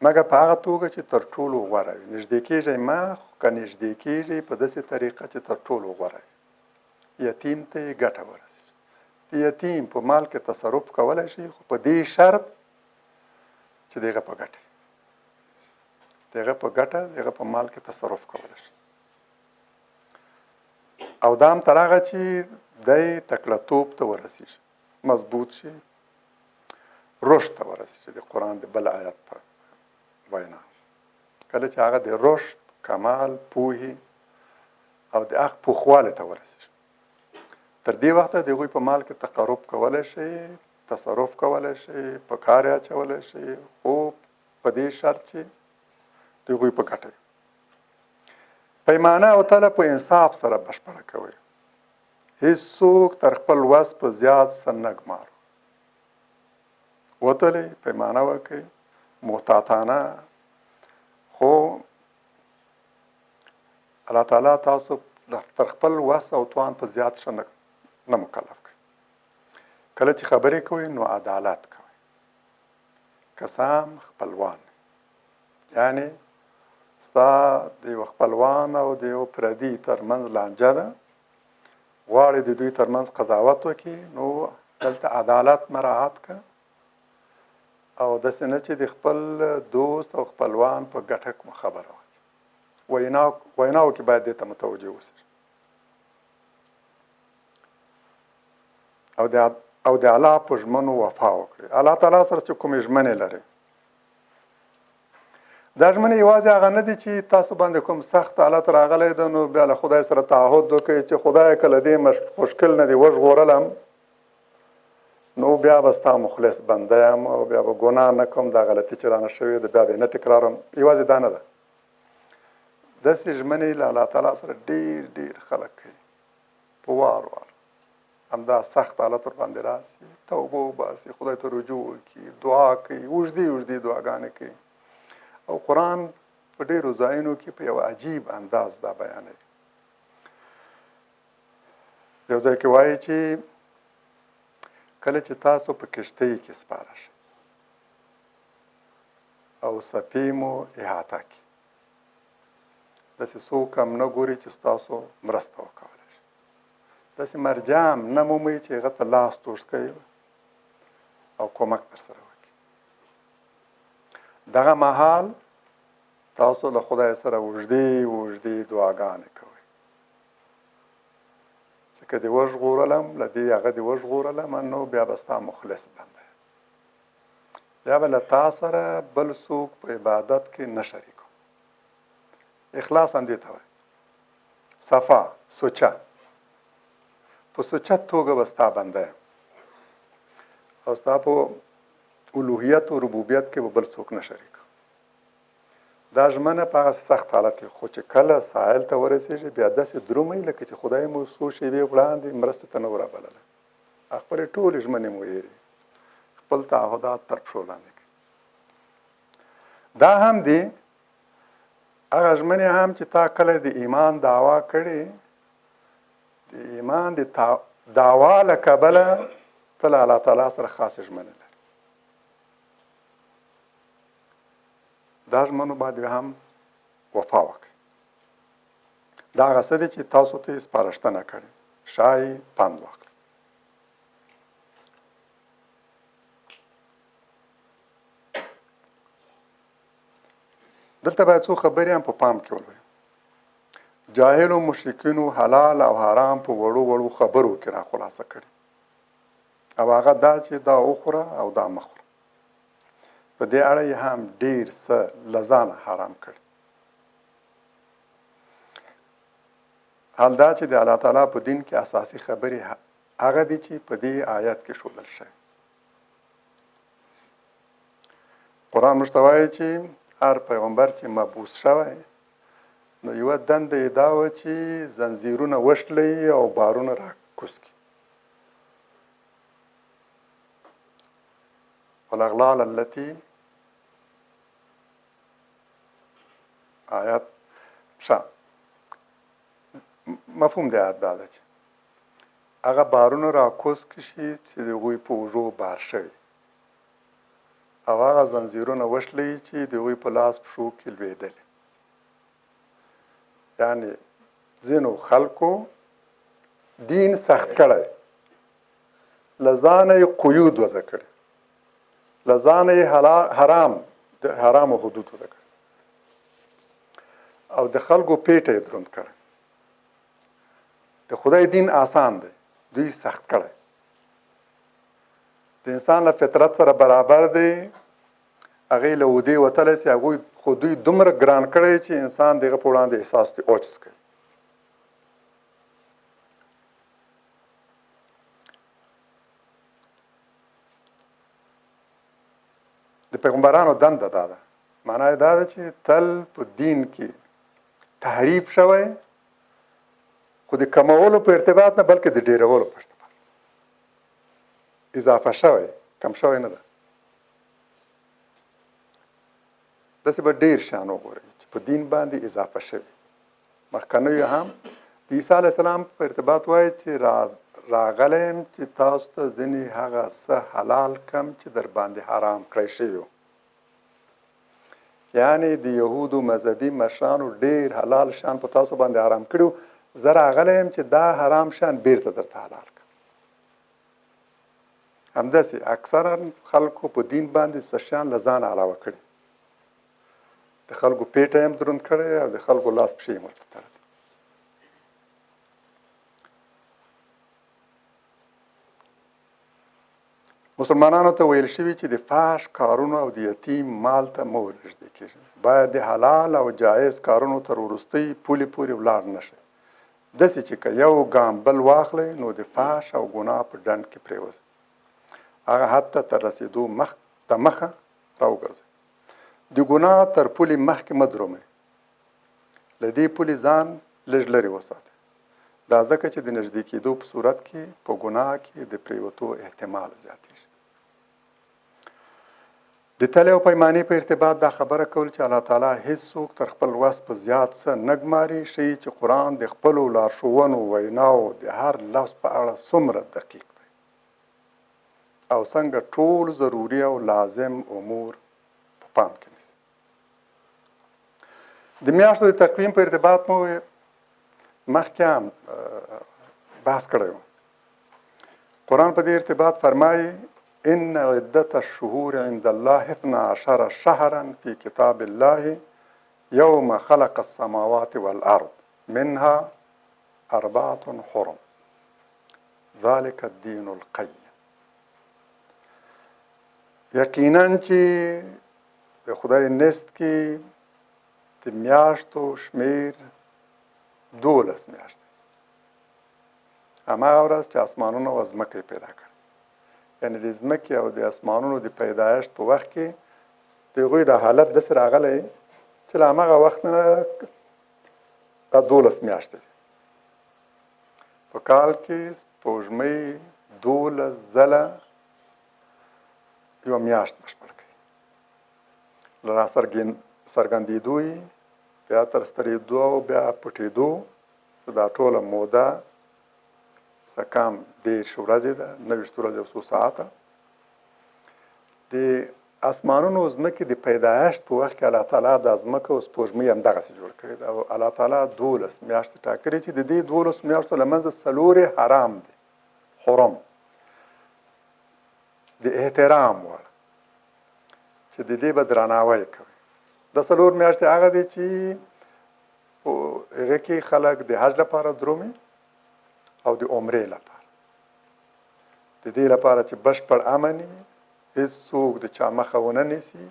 مګر په هغه توګه چې تر ټولو غوره وي. نږدې کېږئ مه، خو که نږدې کېږئ په داسې طریقه چې تر ټولو غوره وي، یتیم ته یې ګټه ورسېږي. د یتیم په مال کې تصرف کولی شي، خو په دې شرط چې د هغه په ګټه، د هغه په ګټه، د هغه په مال کې تصرف کولی شي. او دا هم تر هغه چې دی تکړه توب ته ورسېږي، مضبوط شي، رشد ته ورسېږي. د قرآن د بل آیت په وینا کله چې هغه د رشد، کمال، پوهې او د حق پوخوالي ته ورسېږي، تر دې وخته د هغوی په مال کې تقرب کولی شي، تصرف کولی شي، په کار یې اچولی شي، خو په دې شرط چې د هغوی په ګټه وي. پیمانه او تله په انصاف سره بشپړه کوئ. هیڅوک تر خپل وس په زیات څه نه ګمارو. وتلئ، پیمانه وکئ، محتاطانه، خو الله تعالی تاسو تر خپل وس او توان په زیات څه نه مکلف کوي. کله چې خبرې کوئ نو عدالت کوئ. کسان خپلوان، یعنې ستا د یو خپلوان او د یو پردي ترمنځ لانجه ده، غواړي د دوی ترمنځ قضاوت وکړي، نو دلته عدالت مراعات که او داسې نه چې د خپل دوست او خپلوان په ګټه کومه خبره وکړي. ویناو کې باید دې ته متوجه اوسئ. او د الله په ژمنو وفا وکړي. الله تعالی سره چې کومې ژمنې لري، دا ژمنې یوازې هغه نه دي چې تاسو باندې کوم سخت حالت راغلی دی نو بیا له خدای سره تعهد وکړئ چې خدای که له دې مشکل نه دې وژغورلم نو بیا به ستا مخلص بنده یم او بیا به ګناه نه کوم، دا غلطي چې رانه شوې ده بیا به یې نه تکراروم. یوازې دا نه ده، داسې ژمنې له الله تعالی سره ډېر ډېر خلک کوي، په وار وار همدا سخت حالت ورباندې راسي، توبه وباسي، خدای ته رجوع وکړي، دعا کوي، اوږدې اوږدې دعاګانې کوي. او قرآن په ډېرو ځایونو کې په یو عجیب انداز دا بیانوي. یو ځای کې وایي چې کله چې تاسو په کښتۍ کې سپاره شئ او سپې مو احاطه کړي، داسې څوک هم نه ګوري چې ستاسو مرسته وکولی شي، داسې مرجع هم نه مومئ چې هغه ته لاس اوږد کړئ او کومک در سره وکړي. دغه مهال تاسو له خدای سره اوږدې اوږدې دعاګانې کوئ چې که دې وژغورلم، له دې هغه دې وژغورلم، نو بیا به ستا مخلص بنده یم، بیا به له تا سره بل څوک په عبادت کې نه شریکوم. اخلاص هم دې ته وایي، صفا سوچه، په سوچه توګه به ستا بنده یم. او ستا په الوهیت او ربوبیت کې به بل څوک نه شریک. دا ژمنه په هغه سخت حالت کې، خو چې کله ساحل ته ورسېږي بیا داسې درومي لکه چې خدای مو څو شېبې وړاندې مرستې ته نه و رابللی. خپلې ټولې ژمنې مو هېرې، خپل تعهدات تر پښو لاندې کوي. دا هم دي هغه ژمنې هم چې تا کله د ایمان دعوا کړې، د ایمان د دعوا له کبله ته له الله تعالی سره خاصې ژمنې لرې. دا ژمنو باندې هم وفا وکړئ. دا هغه څه دي چې تاسو ته یې سپارښتنه کړې، ښایي پند واخلئ. دلته باید څو خبرې هم په پام کې ولرئ. جاهلو مشرکینو حلال او حرام په وړو وړو خبرو کې را خلاصه کړي، او هغه دا چې دا وخوره او دا مه خوره. په دې اړه یې هم ډېر څه له ځانه حرام کړي. حال دا چې د الله تعالی په دین کې اساسي خبرې هغه دي چې په دې آیت کې ښودل شوی. قرآن موږ ته وایي چې هر پیغمبر چې مبعوث شوی نو یوه دنده یې دا وه چې زنځیرونه وشلوي او بارونه راکوز کړي. والاغلال التي آیات ښه مفهوم د آیات دا ده چې هغه بارونه راکوز کړي شي چې د هغوی په اوږو بار شوي، او هغه زنځیرونه وشلوي چې د هغوی په لاس پښو کې لوېدلي. یعنې ځینو خلکو دین سخت کړی، له ځانه یې قیود وضع کړی، له ځانه یې حرام د حرامو حدود وضع کړی، او د خلکو پیټه یې دروند کړی. د خدای دین آسان دی، دوی سخت کړی. د انسان له فطرت سره برابر دی، هغې له عهدې وتلی سي، هغوی خو دوی دومره ګران کړی چې انسان د هغه په وړاندې احساس دی عجز کوي. د پیغمبرانو دنده دا ده، معنا یې دا ده چې تل په دین کې تحریف شوی، خو د کمولو په ارتباط نه بلکې د ډېرولو په ارتباط اضافه شوی، کم شوی نه ده. داسې به ډېر شیان وګورئ چې په دین باندې اضافه شوي. مخکنیو هم د عیسی علیه السلام په ارتباط وایي چې راغلی یم چې تاسو ته ځینې هغه څه حلال کم چې در باندې حرام کړی شوي وو. یعنې د یهودو مذهبي مشرانو ډېر حلال شیان په تاسو باندې حرام کړي وو، زه راغلی یم چې دا حرام شیان بیرته درته حلال کړم. همداسې اکثرا خلکو په دین باندې څه شیان له ځانه علاوه کړي، د خلکو پیټه یې هم دروند کړی او د خلکو لاس پښې یې ورته تړلي. مسلمانانو ته ویل شوي چې د فحش کارونو او د یتیم مال ته مه ورنږدې کېږئ، باید د حلال او جایز کارونو تر وروستۍ پولې پورې ولاړ نه شئ، داسې چې که یو ګام بل واخلئ نو د فحش او ګناه په ډنډ کې پرېوځئ، هغه حد ته تر رسېدو دمخه راوګرځئ. د ګناه تر پولې مخکې مه درومئ، له دې پولې ځان لږ لرې وساتئ، دا ځکه چې د نږدې کېدو په صورت کې په ګناه کې د پرېوتو احتمال زیاتېږي. د تلې او پیمانې په ارتباط دا خبره کول چې الله تعالی هیڅوک تر خپل وس په زیات څه نه ګماري، ښیي چې قرآن د خپلو لارښوونو ویناو د هر لفظ په اړه څومره دقیق دی او څنګه ټول ضروري او لازم امور په پام کې نیسي. د میاشتو د تقویم په ارتباط مو مخکې هم بحث کړی و. قرآن په دې ارتباط فرمایي: ان عدة الشهور عند الله 12 شهرا في كتاب الله يوم خلق السماوات والأرض منها أربعة حرم ذلك الدين القيم. یقینا چې د خدای نزد کې د میاشتو شمېر 12 میاشتې، هماغه ورځ چې اسمانونه او ځمکه یې پیدا کړه، یعنې د ځمکې او د اسمانونو د پیدایښت په وخت کې د هغوی دا حالت داسې راغلی چې له هماغه وخت نه دا 12 میاشتې دي. په کال کې سپوږمۍ 12 ځله یوه میاشت بشپړ کوي. له راڅرګندېدو یې بیا تر سترېدو او بیا پټېدو دا ټوله موده څه کم 30 ورځې ده، 29 ورځې او څو ساعته. د اسمانونو او ځمکې د پیدایښت په وخت کې الله تعالی دا ځمکه او سپوږمۍ همدغسې جوړ کړې ده او الله تعالی 12 میاشتې ټاکلې چې د دې 12 میاشتو له منځه 4 یې حرام دي، حرم د احترام وړ چې د دې به درناوی کوي. دا 4 میاشتې هغه دي چې په هغه کې خلک د حج لپاره درومي او د عمرې لپاره، د دې لپاره چې بشپړ امن وي، هیڅوک د چا مخه ونه نیسي،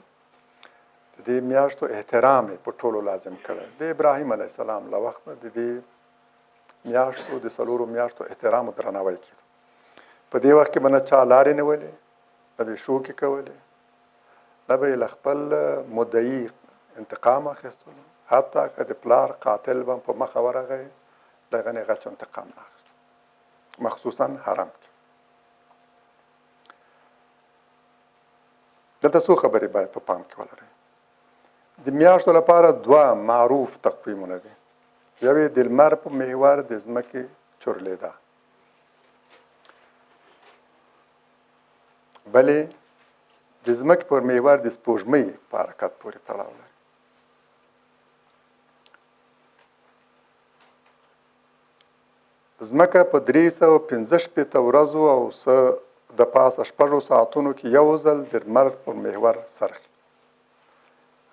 د دې میاشتو احترام یې په ټولو لازم کړی. د ابراهیم علیه السلام له وخته د دې میاشتو د 4 میاشتو احترام او درناوی کېده. په دې وخت کې به نه چا لارې نیولې، نه به یې شوکې کولې، نه به یې له خپل مدعي انتقام اخیستلو، حتی که د پلار قاتل به په مخه ورغی له هغه نه یې غچ انتقام نه اخیستو، مخصوصا حرم کې. دلته څو خبرې باید په پام کې ولرئ. د میاشتو لپاره 2 معروف تقویمونه دي. یو یې د لمر په محور د ځمکې چورلېدا، بلې د ځمکې پر محور د سپوږمۍ په حرکت پورې تړاو لري. ځمکه په 365 ورځو او څه د پاسه 6 ساعتونو کې یو ځل د لمر پر محور څرخي.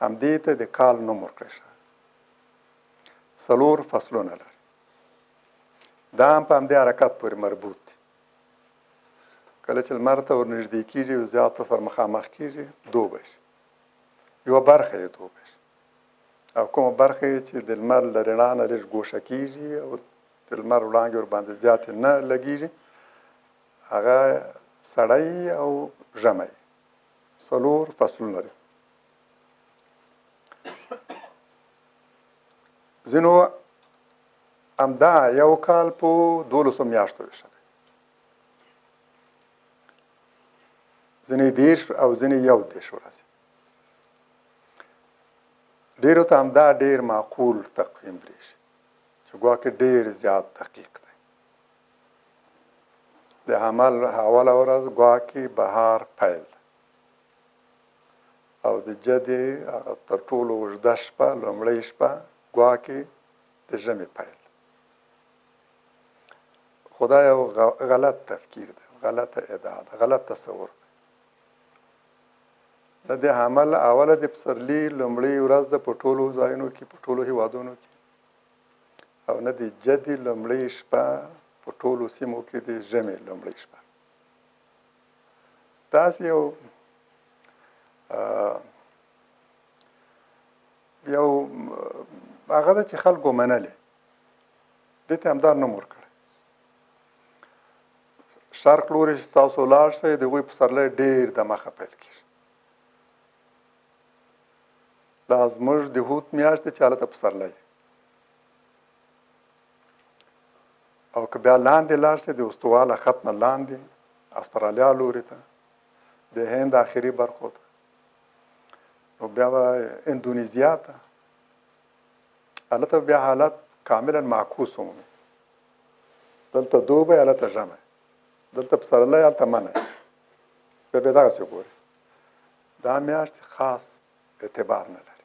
همدې ته د کال نوم ورکړی شوی. 4 فصلونه لري. دا هم په همدې حرکت پورې مربوط دی. کله چې لمر ته ورنږدې کېږي او زیات سره مخامخ کېږي، دوبی شي، یوه برخه یې دوبی شي، او کومه برخه یې چې د لمر له رڼا نه لږ ګوښه کېږي او د لمر وړانګې ورباندې زیاتې نه لګېږي، هغه سړی او ژمی. 4 فصلونه لري. ځینو همدا یو کال په 12 میاشتو وېشلی، ځینې 30 او ځینې 31 ورځې. ډېرو ته همدا ډېر معقول تقویم برېښي چې ګواکې ډېر زیات دقیق دی. د حمل اوله ورځ ګواکې بهار پیل دی او د جدې هغه تر ټولو اوږده شپه، لومړۍ شپه، ګواکې د ژمي پیل. خو دا یو غلط تفکیر دی، غلطه ادعا ده، غلط تصور دی. د دې حمل اوله د پسرلي لومړۍ ورځ ده په ټولو ځایونو کې، په ټولو هیوادونو کې، او نه د جدې لومړۍ شپه په ټولو سیمو کې د ژمي لومړۍ شپه. داسې یو هغه ده چې خلکو منلې، دې ته همدا نوم ورکړی. شرق لوري چې تاسو لاړ شئ، د هغوی پسرلی ډېر دمخه پیل کېږي. لا زموږ د حوت میاشتې چې هلته پسرلی، او که بیا لاندې لاړ شئ د استوا له خط نه لاندې استرالیا لوري ته، د هند آخري برخو ته، نو بیا به اندونیزیا ته، هلته بیا حالت کاملا معکوس ومومي. دلته دوبی، هلته ژمی، دلته پسرلی، هلته منی. بیا بیا دغسې ګوري. دا میاشتې خاص اعتبار نه لري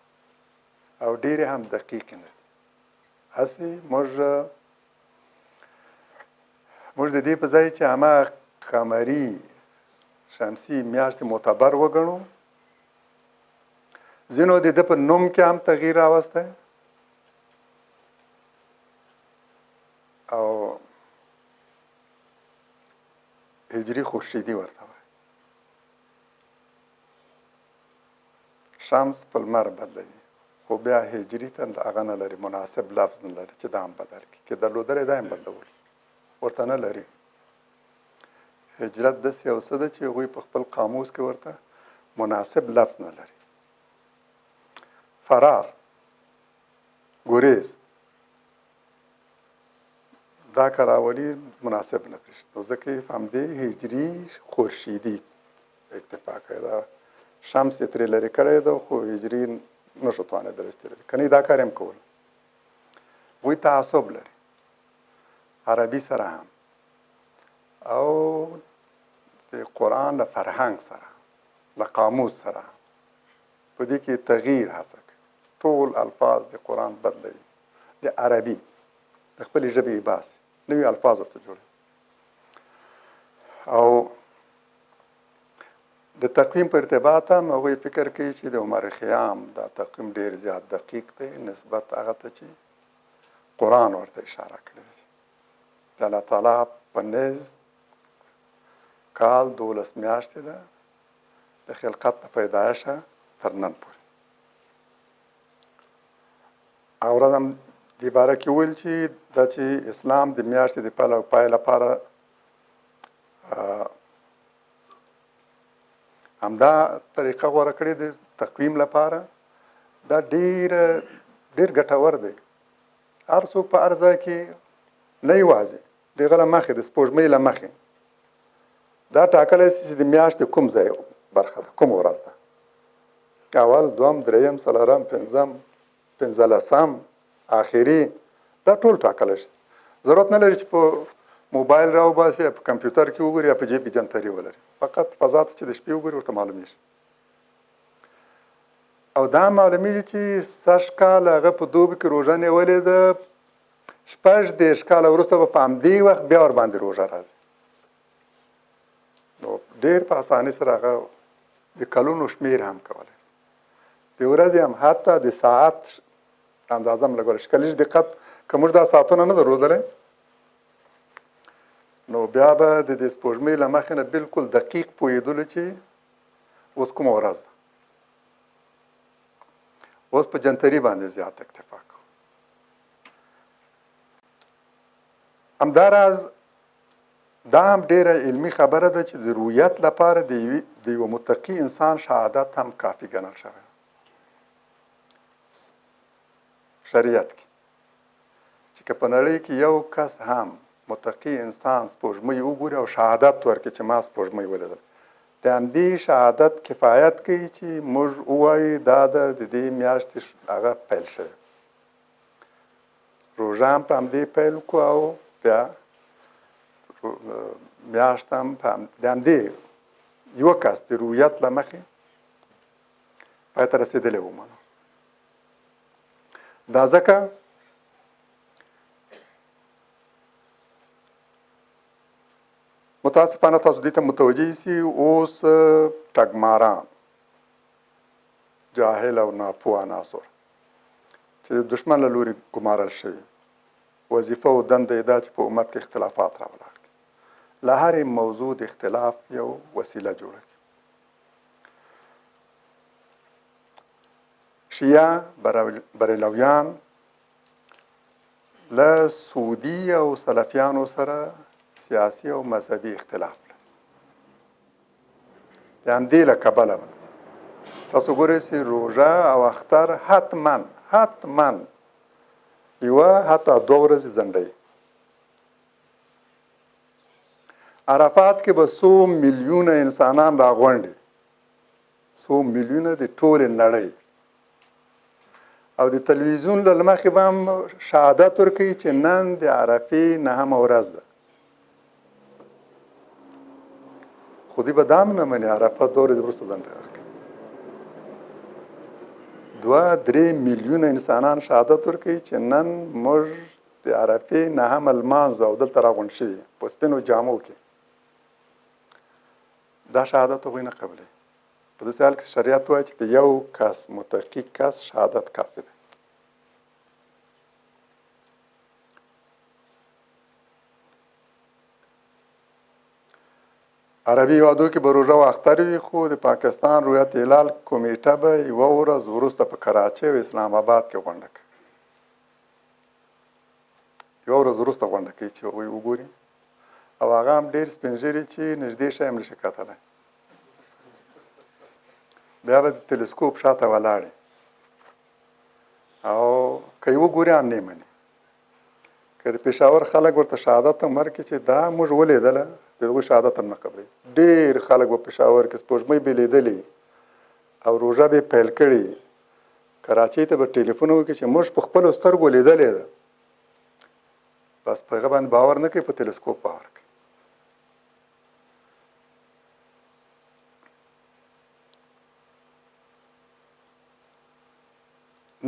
او ډېرې هم دقیقې نه دي. هسې موږ د دې په ځای چې هماغه قمري شمسي میاشتې معتبر وګڼو، ځینو د ده په نوم کې هم تغییر راوستی او هجري خورشیدي ورته وایي. شمس په لمر بدلوي، خو بیا هجري ته هغه نه لري، مناسب لفظ نه لري چې دا هم بدل کړي. که درلودلی دا هم بدلول ورته نه لري. هجرت داسې یو څه ده چې هغوی په خپل قاموس کې ورته مناسب لفظ نه لري. فرار، ګریز، دا که راولي مناسب نه پرېږدي، نو ځکه یې په همدې هجري خورشیدي اکتفا کړې ده. شمس یې ترې لرې کړی ده، خو هجري نه شو توانېدلی چې ترې لرې، که نه دا کار یې هم کولو. هغوی تعصب لري عربي سره هم او د قرآن له فرهنګ سره، له قاموس سره هم. په دې کې تغییر هڅه کوي، ټول الفاظ د قرآن بدلوي، د عربي د خپلې ژبې یې باسي، نوي الفاظ ورته جوړوي. او د تقویم په ارتباط هم هغوی فکر کوي چې د عمر خیام دا تقویم ډېر زیات دقیق دی نسبت هغه ته چې قرآن ورته اشاره کړې ده. د الله تعالی په نزد کال 12 میاشتې ده، د خلقت د پیدایشه تر نن پورې. او ورځ هم دې باره کې وویل چې دا چې اسلام د میاشتې د پیل او پای لپاره همدا طریقه غوره کړې د تقویم لپاره، دا ډېر ډېر ګټور دی. هر څوک په هر ځای کې نه یوازې د هغه له مخې، د سپوږمۍ له مخې دا ټاکلی شي چې د میاشتې کوم ځای برخه ده، کوم ورځ ده، اول، دوم، دریم، څلورم، پنځم، پنځلسم، آخري، دا ټول ټاکلی شي. ضرورت نه لري چې په موبایل راوباسي یا په کمپیوټر کې وګوري یا په جیب کې جنتري ولري، فقط فضا ته چې د شپې وګوري ورته معلومیږي. او دا معلومیږي چې سږ کال هغه په دوبي کې روژه نیولې ده، 36 کاله وروسته به په همدې وخت بیا ورباندې روژه راځي. نو ډېر په اسانۍ سره هغه د کلونو شمېر هم کولی شي، د ورځې هم، حتی د ساعت اندازه هم لګولی شي. که لږ دقت، که موږ دا ساعتونه نه درلودلی نو بیا به د دې سپوږمۍ له مخې نه بالکل دقیق پوهېدلو چې اوس کومه ورځ ده. اوس په جنتري باندې زیات اکتفا کوو. همداراز دا هم ډېره علمي خبره ده چې د رویت لپاره د یوه متقي انسان شهادت هم کافي ګڼل شوی شریعت کې، چې که په نړۍ کې یو کس هم متقي انسان سپوږمۍ وګوري او شهادت ورکړي چې ما سپوږمۍ ولیدل، د همدې شهادت کفایت کوي چې موږ ووایو دا د دې میاشتې هغه پیل شوی. روژه هم په همدې پیل کړو او بیا میاشت هم په د همدې یوه کس د رویت له مخې پای ته رسېدلی ومنو. دا ځکه متاسفانه تاسو دې ته متوجه سي اوس ټګماران، جاهل او ناپوه عناصر چې د دښمن له لوري ګمارل شوي، وظیفه او دنده یې دا چې په امت کې اختلافات راولاړ کړي، له هرې موضوع د اختلاف یو وسیله جوړه کړي. شیعه بریلویان له سعودي او سلفیانو سره سیاسي او مذهبي اختلاف لري. د همدې له کبله به تاسو ګورئ چې روژه او اختر حتما حتما یوه حتی دوه ورځې ځنډوي. عرفات کې به څو میلیونه انسانان راغونډي، څو میلیونه د ټولې نړۍ، او د تلویزیون له مخې به هم شهادت ورکوي چې نن د عرفې نهمه ورځ ده. خو دوی به دا هم نه مني، عرفه دوه ورځې وروسته ځنډ ورکوي. 2-3 میلیونه انسانان شهادت ورکوي چې نن موږ د عرفې نهمه لمانځو او دلته راغونډ شوي په سپینو جامو کې. دا شهادت هغوی نه قبلوي. په داسې حال کې شریعت وایي چې د یو کس متقي کس شهادت کافي دی. عربي هېوادو کې به روژه او اختر وي، خو د پاکستان رویت هلال کمیټه به یوه ورځ وروسته په کراچۍ او اسلام آباد کې غونډه کوي. یوه ورځ وروسته غونډه کوي چې هغوی وګوري. او هغه هم ډېر سپین ږیري چې نږدې شی هم نشي کتلی. بیا به د تلسکوپ شاته ولاړې او که یې وګوري هم نه مني. که د پېښور خلک ورته شهادت هم ورکړي چې دا موږ ولیدله، د هغوی شهادت هم نه قبلوي. ډېر خلک به پېښور کې سپوږمۍ به لیدلې او روژه به یې پیل کړې، کراچۍ ته به ټلیفون وکړي چې موږ په خپلو سترګو لیدلې ده، بس په هغه باندې باور نه کوي، په تلسکوپ باور کوي.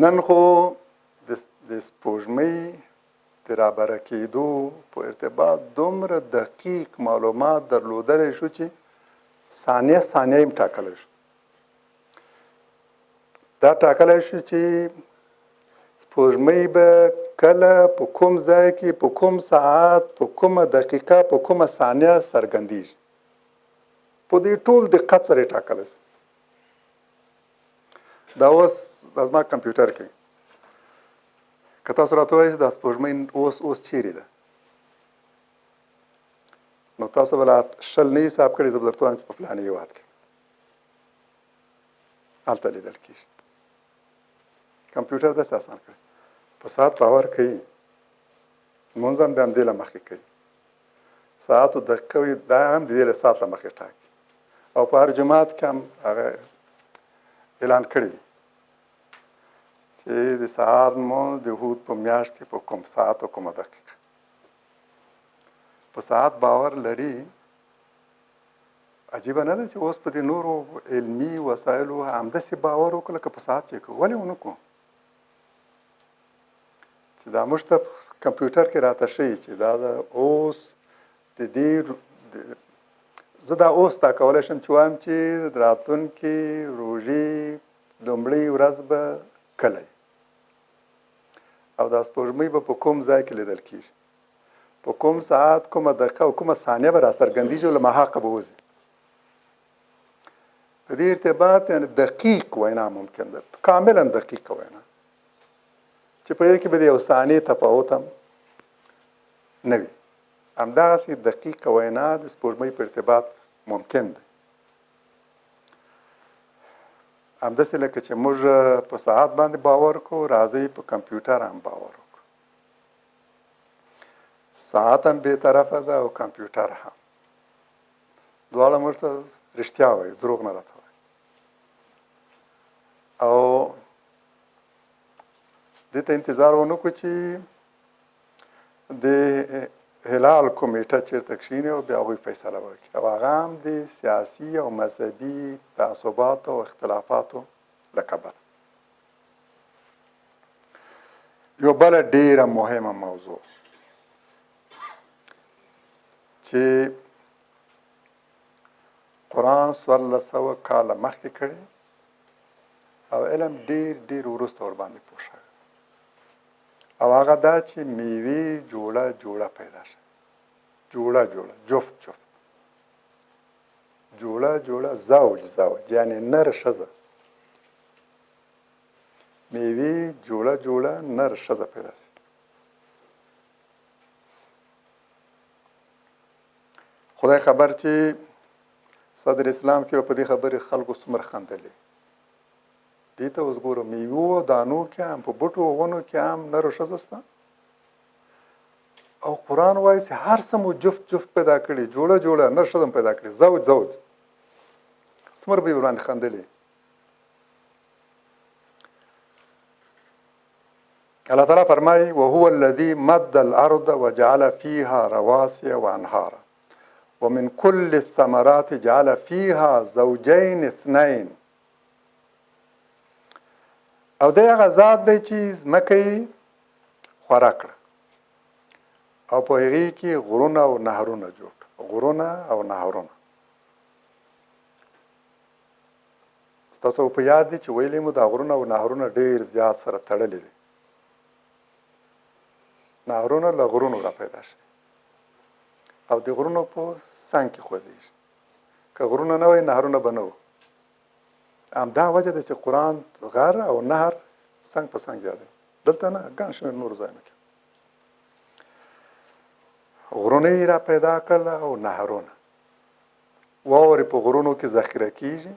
نن خو د سپوږمۍ د رابره کېدو په ارتباط دومره دقیق معلومات درلودلی شو چې ثانیه ثانیه یې ټاکلی شو. دا ټاکلی شو چې سپوږمۍ به کله په کوم ځای کې په کوم ساعت په کومه دقیقه په کومه ثانیه څرګندېږي، په دې ټول دقت سره یې ټاکلی شو. دا اوس دا زما کمپیوټر کې که تاسو راته ووایئ چې دا سپوږمۍ اوس اوس چیرې ده، نو تاسو به لا 20 نه حساب کړئ، زه به درته ووایم چې په فلاني هېواد کې هلته لیدل کېږي. کمپیوټر داسې اسان کړی، په ساعت باور کوي، لمونځ هم د همدې له مخې کوي، ساعت او دقیقه وي دا هم د دې له ساعت له مخې ټاکي، او په هر جومات کې هم هغه اعلان کړی چې د سهار لمونځ د حوت په میاشت کې په کوم ساعت او کومه دقیقه. په ساعت باور لري. عجیبه نه ده چې اوس په دې نورو علمي وسایلو همداسې باور وکړو لکه په ساعت چې کوو، ولې ونه کړو؟ چې دا موږ ته کمپیوټر کې راته ښیي چې دا د اوس د دې زه دا اوس دا کولی شم چې وایم چې راتلونکې روژې لومړۍ ورځ به کله او دا سپوږمۍ به په کوم ځای کې لیدل کېږي، په کوم ساعت، کومه دقیقه او کومه ثانیه به راڅرګندېږي او له محاقه به وځي. په دې ارتباط یعنې دقیق وینا ممکن ده، کاملا دقیقه وینا چې په یو کې به د یو ثانیې تفاوت هم نه وي. همدغسې دقیقه وینا د سپوږمۍ په ارتباط ممکن ده. همداسې لکه چې موږ په ساعت باندې باور کوو، راځئ په کمپیوټر هم باور وکړو. ساعت هم بې طرفه ده او کمپیوټر هم، دواړه موږ ته رښتیا وایي، دروغ نه راته وایي. او دې ته انتظار ونه کړو چې د هلال کمیټه چېرته کښېني او بیا هغوی فیصله وکړي، او هغه هم د سیاسي او مذهبي تعصباتو او اختلافاتو له کبله. یو بله ډېره مهمه موضوع چې قرآن 1400 کاله مخکې کړې او علم ډېر ډېر وروسته ورباندې پوه شوی، او هغه دا چې میوې جوړه جوړه پیدا شوه، جوړه جوړه، جفت جفت، جوړه جوړه، زوج زوج، یعنې نر ښځه، میوې جوړه جوړه نر ښځه پیدا شي. خدای خبر چې صدر اسلام کې به په دې خبرې خلکو څومره خندلې. دې ته اوس ګورو، میوو او دانو کې هم، په بوټو او ونو کې هم نر او ښځه شته، او قرآن وایي چې هر څه مو جفت جفت پیدا کړي، جوړه جوړه نر ښځه مو پیدا کړي، زوج زوج. څومره به یې ورباندې خندلې. الله تعالی فرمایي وهو الذي مد الارض وجعل فيها رواسي وانهارا ومن كل الثمرات جعل فيها زوجين اثنين. او دی هغه ذات دی چې ځمکه یې خوره کړه او په هغې کې غرونه او نهرونه جوړ کړه، غرونه او نهرونه. ستاسو په یاد دي چې ویلي مو دا غرونه او نهرونه ډېر زیات سره تړلي دي. نهرونه له غرونو را پیدا شي او د غرونو په څنګ کې خوځېږي. که غرونه نه وای نهرونه به نه وو. همدا وجه ده چې قرآن غر او نهر څنګ په څنګ یادوي، دلته نه، ګڼ شمېر نورو ځایونو کې. غرونه یې را پیدا کړل او نهرونه. واورې په غرونو کې ذخیره کیږي،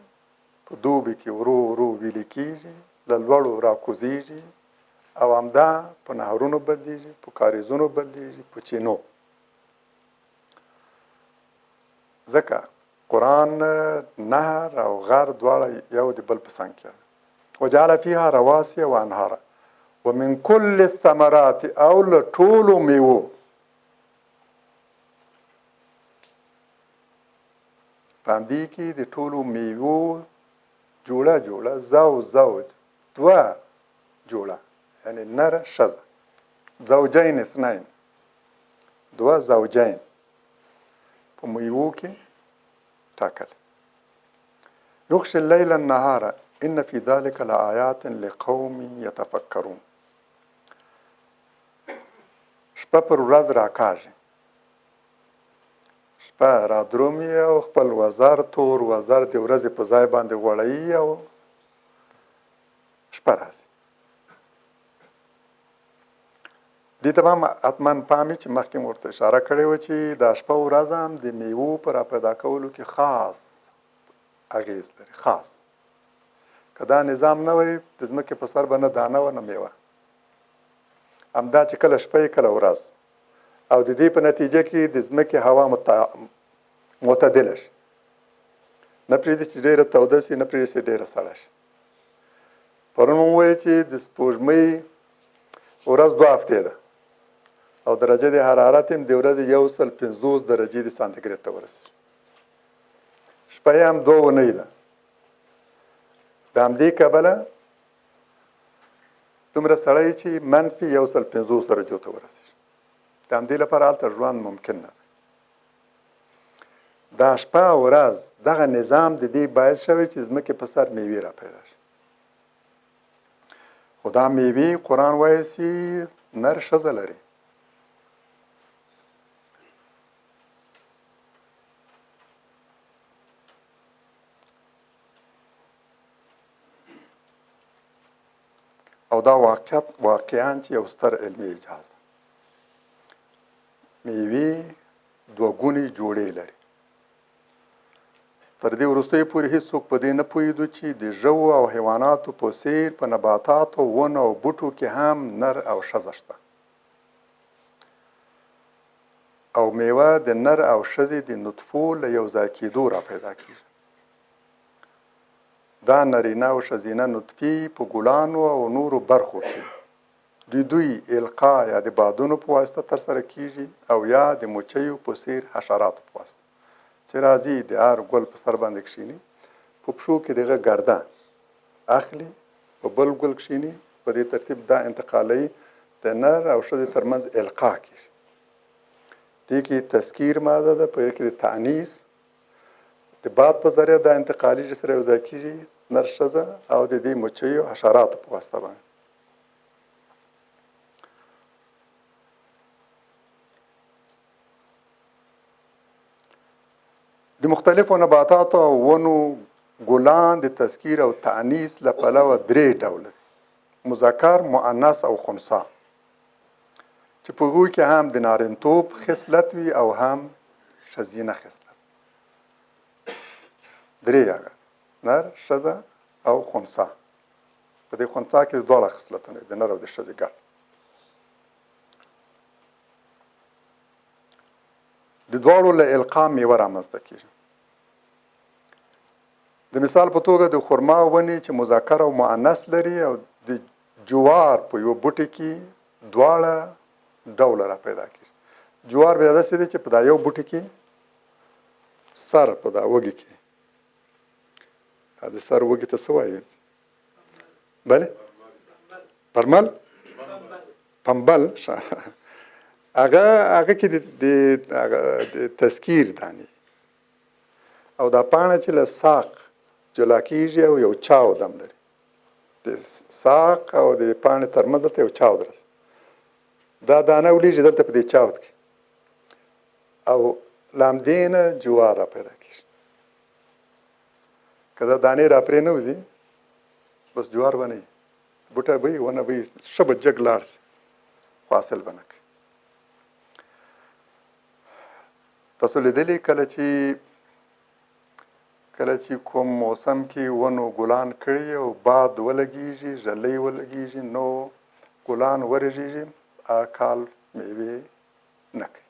په دوبي کې ورو ورو ویلي کیږي، له لوړو راکوزیږي او همدا په نهرونو بدلیږي، په کاریزونو بدلیږي، په چینو. ځکه قرآن نهر او غر دواړه یو د بل په څنګ کې. وجعل فيها رواسي وانهارا ومن كل الثمرات او له ټولو میوو. په همدې کې د ټولو میوو جوړه جوړه، زو زوج، دوه جوړه، یعنی نر ښځه، زوجین اثنین، دوه زوجین په میوو کې ټاکل. یغشي اللیل النهار ان فی ذلک لآیات لقوم یتفکرون. شپه پر ورځ راکاږي، شپه رادرومي او خپل وزر، تور وزر د ورځې په ځای باندې غوړوي او شپه راځي. دې ته به هم حتما پام وي چې مخکې مې ورته اشاره کړې وه چې دا شپه ورځ هم د میوو په راپیدا کولو کې خاص اغېز لري. خاص که دا نظام نه وای، د ځمکې په سر به نه دانه وه نه میوه. همدا چې کله شپه یې کله ورځ، او د دې په نتیجه کې د ځمکې هوا معتدله شي، نه پرېږدي چې ډېره توده شي، نه پرېږدي چې ډېره سړه شي. پرون مو وویل چې د سپوږمۍ ورځ 2 هفتې ده او درجه د حرارت هم د ورځې 150 درجې د سانتیګریډ ته ورسېږي. شپه یې هم 2 اونۍ ده. د همدې کبله دومره سړی چې منفي 150 درجو ته ورسېږي. د همدې لپاره هلته ژوند ممکن نه دی. دا شپه او ورځ دغه نظام د دې باعث شوی چې ځمکې په سر میوې را پیدا شي. خو دا میوې قرآن وایي چې نر ښځه لري. او دا واقعیت واقعا چې یو ستر علمي اعجاز ده. میوې دوه ګونې جوړې لري. تر دې وروستیو پورې هیڅوک په دې نه پوهېدو چې د ژوو او حیواناتو په څیر په نباتاتو، ونو او بوټو کې هم نر او ښځه شته او میوه د نر او ښځې د نطفو له یو ځای کېدو را پیدا کېږي. دا نرینه او ښځینه نطفې په ګلانو او نورو برخو کې د دوی القا یا د بادونو په واسطه ترسره کېږي او یا د مچیو په څیر حشراتو په واسطه چې راځي د هر ګل په سر باندې کښیني، په پښو کې دغه ګرده اخلي، په بل ګل کښیني، په دې ترتیب دا انتقالوي، د نر او ښځې ترمنځ القا کېږي. دې کې تسکیر ماده ده، په دې کې د تانیث د باد په ذریعه دا انتقالېږي، سره یو ځای کېږي نر ښځه او د دې مچیو حشراتو په واسطه باندې. د مختلفو نباتاتو او ونو ګلان د تذکیر او تانیث له پلوه درې ډوله دي: مذکر، مؤنث او خنثی، چې په هغوی کې هم د نارینتوب خصلت وي او هم ښځینه خصلت. درې هغه نر، ښځه او خنثی. په دې خنثی کې دواړه خصلتونه د نر او د ښځې ګډ. د دواړو له القا میوه رامنځته کېږي. د مثال په توګه د خرما ونې چې مذکر او مؤنث لري او د جوار په یو بوټي کې دواړه ډوله را پیدا کېږي. جوار بیا داسې دی چې په دا یو بوټي کې سر په دا وږي کې، د سر وږي ته څه وایي؟ بله پرمل، پمبل، هغه هغه کې د تذکیر دانې او دا پاڼه چې له ساق جلا کېږي او یو چاو دم لري، د ساق او د پاڼې ترمنځ دلته یو چاود راځي، دا دانه ولیږي دلته په دې چاود کې او له همدې نه جوار را پیدا کېږي. که دا دانې را پرې نه وځي بس جوار به نه وي، بوټی به وي، ونه به وي، ښه به جګ لاړ شي خو حاصل به نه کوي. تاسو لیدلي کله چې کله چې کوم موسم کې ونو ګلان کړي او باد ولګیږي، ږلۍ ولګیږي، نو ګلان ورژیږي، هغه کال میوې نه کوي.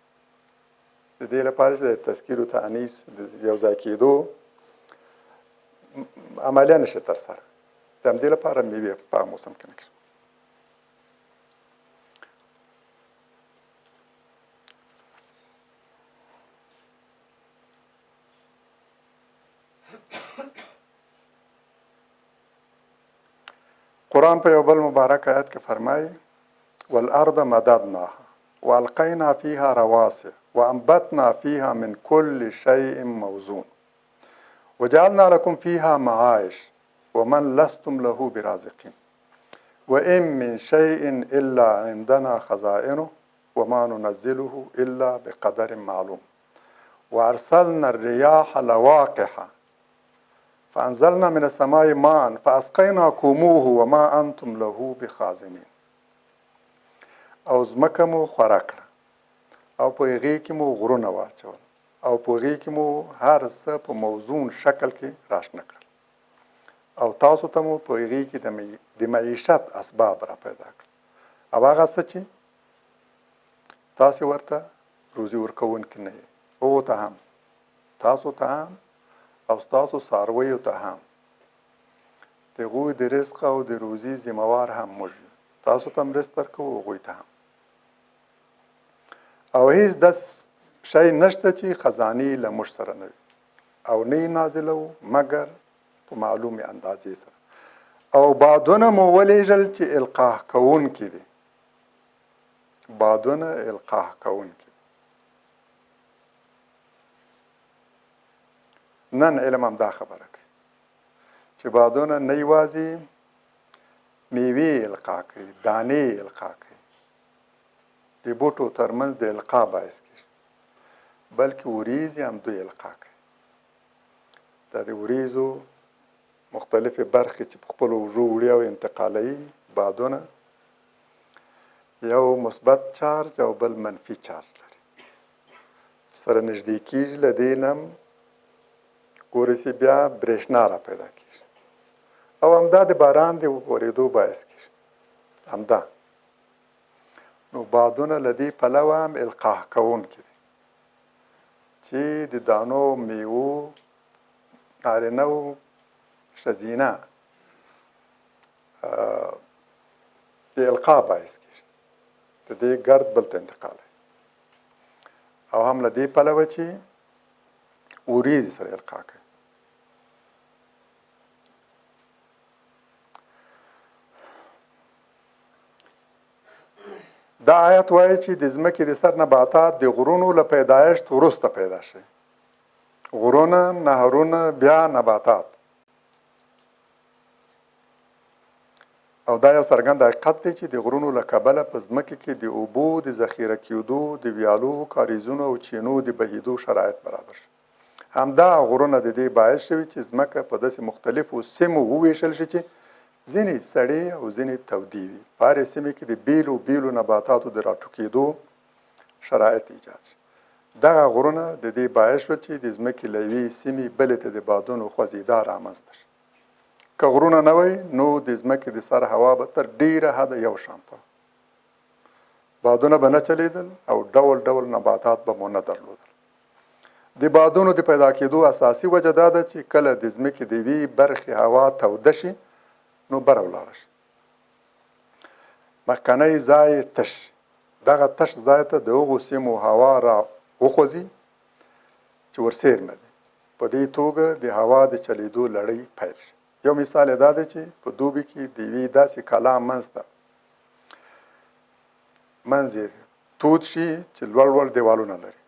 د دې لپاره چې د تذکیر او تانیث د یو ځای کېدو عملیه نشي ترسره، د همدې لپاره میوې په هغه موسم کې نه کوي. قرآن په یو بل مبارک آیت کې فرمایي: والارض مددناها والقینا فیها رواسي وانبتنا فیها من كل شیء موزون وجعلنا لكم فیها معایش ومن لستم له برازقین وان من شیء الا عندنا خزائنه وما ننزله الا بقدر معلوم وارسلنا الرياح لواقحه فانزلنا من السماء ماء فاسقيناكموه وما انتم له بخازنين. او ځمکه مو خوره کړه او په هغې کې مو غرونه واچول او په هغې کې مو هر څه په موزون شکل کې راشنه کړل او تاسو ته مو په هغې کې د معیشت اسباب را پیدا کړل او هغه څه چې تاسو ورته روزي ورکوونکي نه یئ، هغو ته هم، تاسو ته هم او ستاسو څارویو ته هم. د هغوی د رزق او د روزي ذمه وار هم موږ یو، تاسو ته هم رزق درکوو، هغوی ته هم. او هیڅ داسې شی نشته چې خزانې له موږ سره نه وي او نه یې نازلوو مګر په معلومې اندازې سره. او بادونه مو ولېږل چې القاح کوونکي دي، بادونه القاح کوونکي. نن علم هم دا خبره کوي چې بادونه نه یوازې میوې القا کوي، دانې القا کوي، د بوټو ترمنځ د القا باعث کېږي، بلکې وریځې هم دوی القا کوي. دا د وریځو مختلفې برخې چې په خپلو اوږو وړي او انتقالوي بادونه، یو مثبت چارج او بل منفي چارج لري، سره نږدې کېږي. له دې نه هم ګورئ چې بیا برېښنا را پیدا کېږي او همدا د باران د ورېدو باعث کېږي همدا. نو بادونه له دې پلوه هم القاح کوونکي دي چې د دانو، میوو، نارینه او ښځینه د القا باعث کېږي، د دې ګرد بل ته انتقالوي. او هم له دې پلوه چې وریځې سره القا کوي. دا آیت وایي چې د ځمکې د سر نباتات د غرونو له پیدایښت وروسته پیدا شي. غرونه، نهرونه، بیا نباتات. او دا یو څرګند حقیقت دی چې د غرونو له کبله په ځمکې کې د اوبو د ذخیره کېدو، د ویالو، کاریزونو او چینو د بهیدو شرایط برابر شي. همدا غرونه د دې باعث شوي چې ځمکه په داسې مختلفو سیمو وویشل شي چې ځینې سړې او ځینې تودې وي. په هرې سیمې کې د بېلو بېلو نباتاتو د راټوکېدو شرایط ایجاد شي. دغه غرونه د دې باعث شول چې د ځمکې له یوې سیمې بلې ته د بادونو خوځېدا رامنځته شي. که غرونه نه وای نو د ځمکې د سر هوا به تر ډېره حده یو شان ته، بادونه به نه چلېدل او ډول ډول نباتات به مو نه درلودل. د بادونو د پیدا کېدو اساسي وجه دا ده چې کله د ځمکې د یوې برخې هوا توده شي نو بره ولاړه شي، مخکنی ځای یې تش شي، دغه تش ځای ته د هغو سیمو هوا را وخوځي چې ورڅېرمه دي. په دې توګه د هوا د چلېدو لړۍ پیل شي. یو مثال یې دا دی چې په دوبي کې د یوې داسې کلا منځ ته منځ یې تود شي چې لوړ لوړ دیوالونه لري،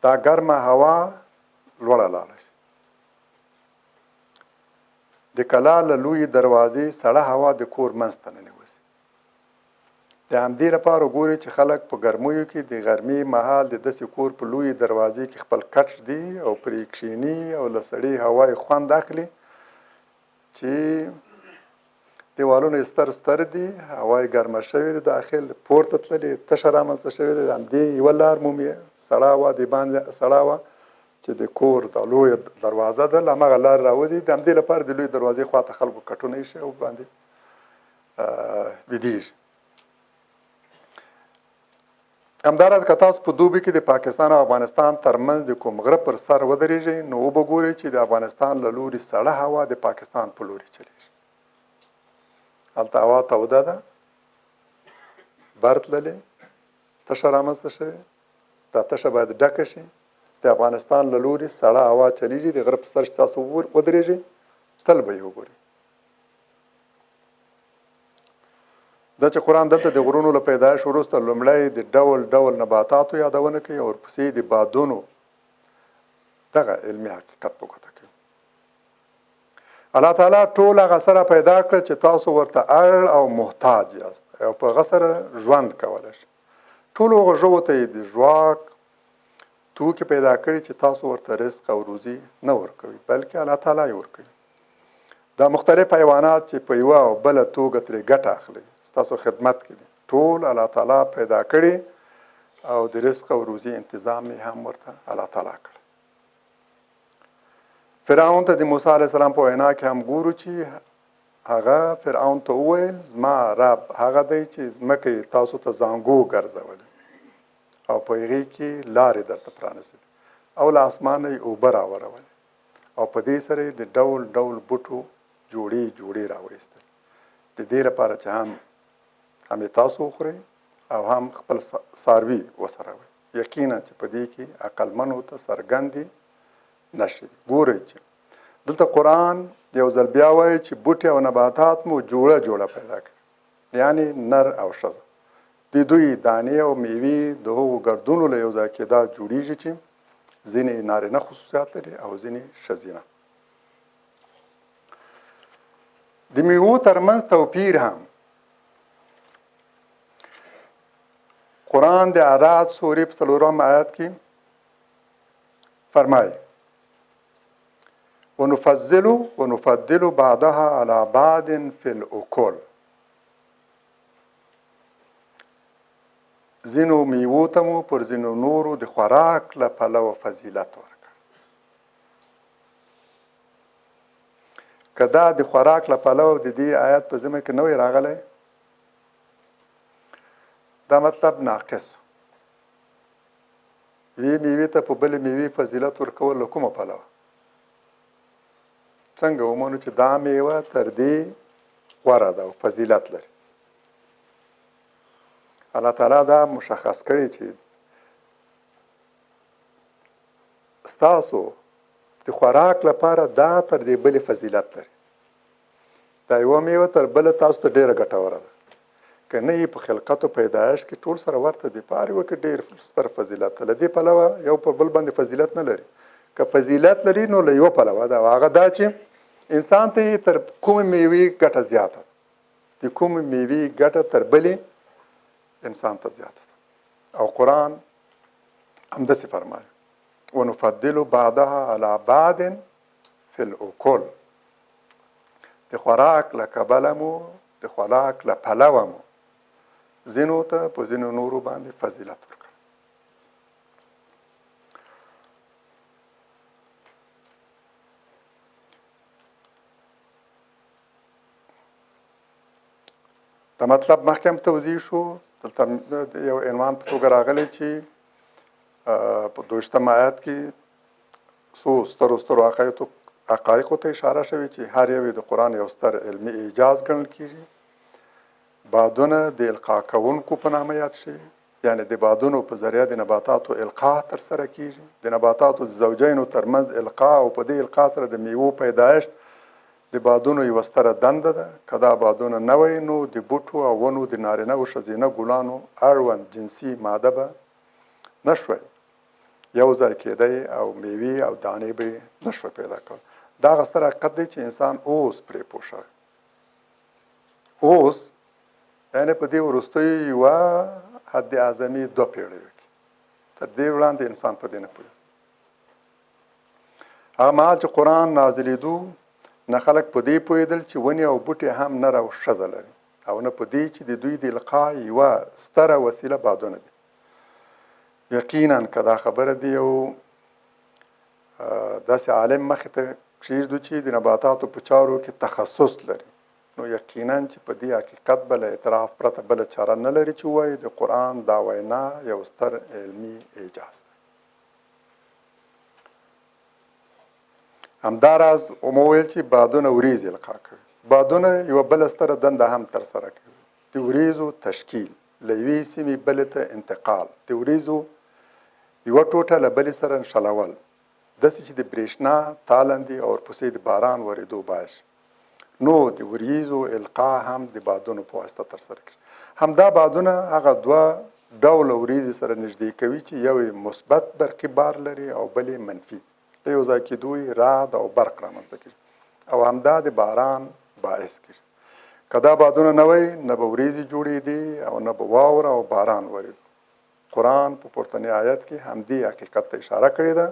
دا ګرمه هوا لوړه لاړه شي، د کلا له لویې دروازې سړه هوا د کور منځ ته ننوځي. د همدې لپاره ګوري چې خلک په ګرمیو کې د غرمې مهال د داسې کور په لویې دروازې کې خپل کټ ږدي او پرې کښېني او له سړې هوا یې خوند اخلي چې دیوالونه یې ستر ستر دي، هوا یې ګرمه شوې ده، داخل پورته تللې، تشه رامنځته شوې ده. همدې یوه لار مومي، سړه هوا د باندې سړه هوا چې د کور د لویه دروازه ده، له هماغه لارې راوځي. د همدې لپاره د لویې دروازې خواته خلکو کټونه ایښي او باندې ویدېږي. همداراز که تاسو په دوبي کې د پاکستان او افغانستان ترمنځ د کوم غره پر سر ودرېږئ، نو وبه ګورئ چې د افغانستان له لوري سړه هوا د پاکستان په لوري چلېږي. هلته هوا توده ده، بر تللې، تشه رامنځته شوې، دا تشه باید ډکه شي. د افغانستان له لوري سړه هوا چلېږي، د غره په سر چې تاسو ودرېږئ تل به یې وګورئ. دا چې قرآن دلته د غرونو له پیدایش وروسته لومړی د ډول ډول نباتاتو یادونه کوي او ورپسې د بادونو دغه علمي حقیقت په ګوته کوي. الله تعالی ټول هغه سره پیدا کړ چې تاسو ورته اړ او محتاج یاست او په هغه سره ژوند کولی شئ. ټولو هغو ژوو ته یې د ژواک توکي پیدا کړي چې تاسو ورته رزق او روزي نه ورکوي، بلکې الله تعالی یې ورکوي. دا مختلف حیوانات چې په یوه او بله توګه ترې ګټه اخلي ستاسو خدمت کې دي، ټول الله تعالی پیدا کړي او د رزق او روزي انتظام یې هم ورته الله تعالی کړی. فرعون ته د موسی علیه السلام په وینا کې هم ګورو چې هغه فرعون ته وویل، زما رب هغه دی چې ځمکه یې تاسو ته زانګو ګرځولې او په هغې کې لارې درته پرانیستې او له اسمانه یې اوبه راورولې او په دې سره یې د ډول ډول بوټو جوړې جوړې راوایستل، د دې لپاره چې هم یې تاسو وخورئ او هم خپل څاروي وڅروئ. یقینا چې په دې کې عقلمنو ته څرګندې نښې دي. ګورئ چې دلته قرآن یو ځل بیا وایي چې بوټي او نباتات مو جوړه جوړه پیدا کړي، یعنی نر او ښځه. د دوی دانې او میوې د هغو ګردونو له یو ځای کېدا جوړیږي چې ځینې نارینه خصوصیات لري او ځینې ښځینه. د میوو ترمنځ توپیر هم قرآن د اعراف سورې په څلورم آیت کې فرمایي، ونفضل ونفضل بعضها على بعض في الأكل. ځینو میوو ته مو پر ځینو نورو د خوراک له پلوه فضیلت ورکړ. که دا د خوراک له پلوه د دې آیت په ذمه کې نه وای راغلی، دا مطلب ناقص و. یوې میوې ته په بلې میوې فضیلت ورکول له کومه پلوه؟ څنګه ومنو چې دا میوه تر دې غوره ده او فضیلت لري؟ الله تعالی دا مشخص کړی چې ستاسو د خوراک لپاره دا تر دې بلې فضیلت لري. دا یوه میوه تر بله تاسو ته ډېره ګټوره ده. که نه یې په خلقت او پیدایش کې ټول سره ورته دي، په هر یوه کې ډېر ستر فضیلت ده. له دې پلوه یو پر بل باندې فضیلت نه لري. که فضیلت لري نو له یوه پلوه ده، هغه دا چې انسان ته یې تر کومې میوې ګټه زیاته ده، د کومې میوې ګټه تر بلې انسان ته زیاته ده. او قرآن همداسې فرمایي، ونفضل بعضها على بعض في الأكل. د خوراک له کبله مو، د خوراک له پلوه مو ځینو ته په ځینو نورو باندې فضیلت ورکړ. دا مطلب مخکې هم توضیح شو. دلته یو عنوان په توګه راغلی چې په دویشتم آیت کې څو سترو سترو حقایقو ته اشاره شوې چې هر یو یې د قرآن یو ستر علمي اعجاز ګڼل کېږي. بادونه د القا کوونکو په نامه یاد شوي، یعنې د بادونو په ذریعه د نباتاتو القا ترسره کېږي. د نباتاتو د زوجینو ترمنځ القا او په دې القا سره د میوو پیدایښت د بادونو یوه ستره دنده ده. که دا بادونه نه وای نو د بوټو او ونو د نارینه او ښځینه ګلانو اړوند جنسي ماده به نه شوای یو ځای کېدی او میوې او دانې به یې نه شوای پیدا کول. دا هغه ستر حقیقت دی چې انسان اوس پرې پوه شوی. اوس یعنې په دې وروستیو یوه حد اعظمي دوه پېړیو کې، تر دې وړاندې انسان په دې نه پوهېده. هغه مهال چې قرآن نازلېدو نه خلک په دې پوهېدل چې ونې او بوټي هم نر او ښځه لري او نه په دې چې د دوی د القا یوه ستره وسیله بادونه دي. یقینا که دا خبره د یو داسې عالم مخې ته کښېږدو چې د نباتاتو په چارو کې تخصص لري، نو یقینا چې په دې حقیقت به له اعتراف پرته بله چاره نه لري چې ووایي د قرآن دا وینا یو ستر علمي اعجاز دی. همداراز ومو ویل چې بادونه وریځې القا کوي. بادونه یوه بله ستره دنده هم ترسره کوي، د وریځو تشکیل، له یوې سیمې بلې ته انتقال، د وریځو یوه ټوټه له بلې سره نښلول، داسې چې د برېښنا تالندې او ورپسې د باران ورېدو باعث شي. نو د وریځو القا هم د بادونو په واسطه ترسره کېږي. همدا بادونه هغه دوه ډوله وریځې سره نږدې کوي چې یو یې مثبت برقي بار لري او بل یې منفي. له یو ځای کېدو یې رعد او برق رامنځته کېږي او همدا د باران باعث کېږي. که دا بادونه نه وای، نه به وریځې جوړېدې او نه به واوره او باران ورېدو. قرآن په پورتني آیت کې همدې حقیقت ته اشاره کړې ده.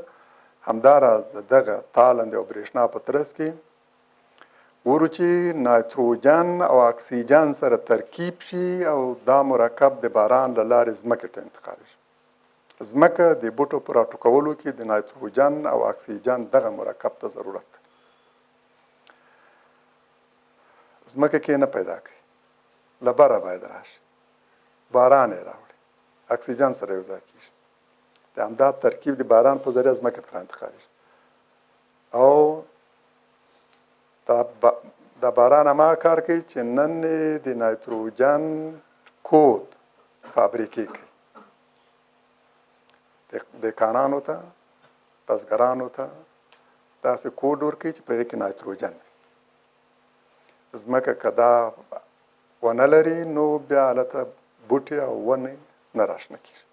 همداراز د دغه تالندې او برېښنا په ترڅ کې ګورو چې نایتروجن او اکسیجن سره ترکیب شي او دا مرکب د باران له لارې ځمکې ته انتقال شي. ځمکه د بوټو په راټوکولو کې د نایتروجن او اکسیجن دغه مرکب ته ضرورت لري. ځمکه کې نه پیدا کوي، له بره باید راشي، باران یې راوړي، اکسیجن سره یو ځای کېږي. د همدا ترکیب د باران په ذریعه ځمکې ته راانتقالېږي او دا باران هماغه کار کوي چې نن یې د نایتروجن کود فابریکې کوي. دهقانانو ته، بزګرانو ته داسې کوډ ورکوي چې په هغې کې نایتروجن وي. ځمکه که دا ونه لري نو بیا هلته بوټي او ونې نه راشنه کېږي.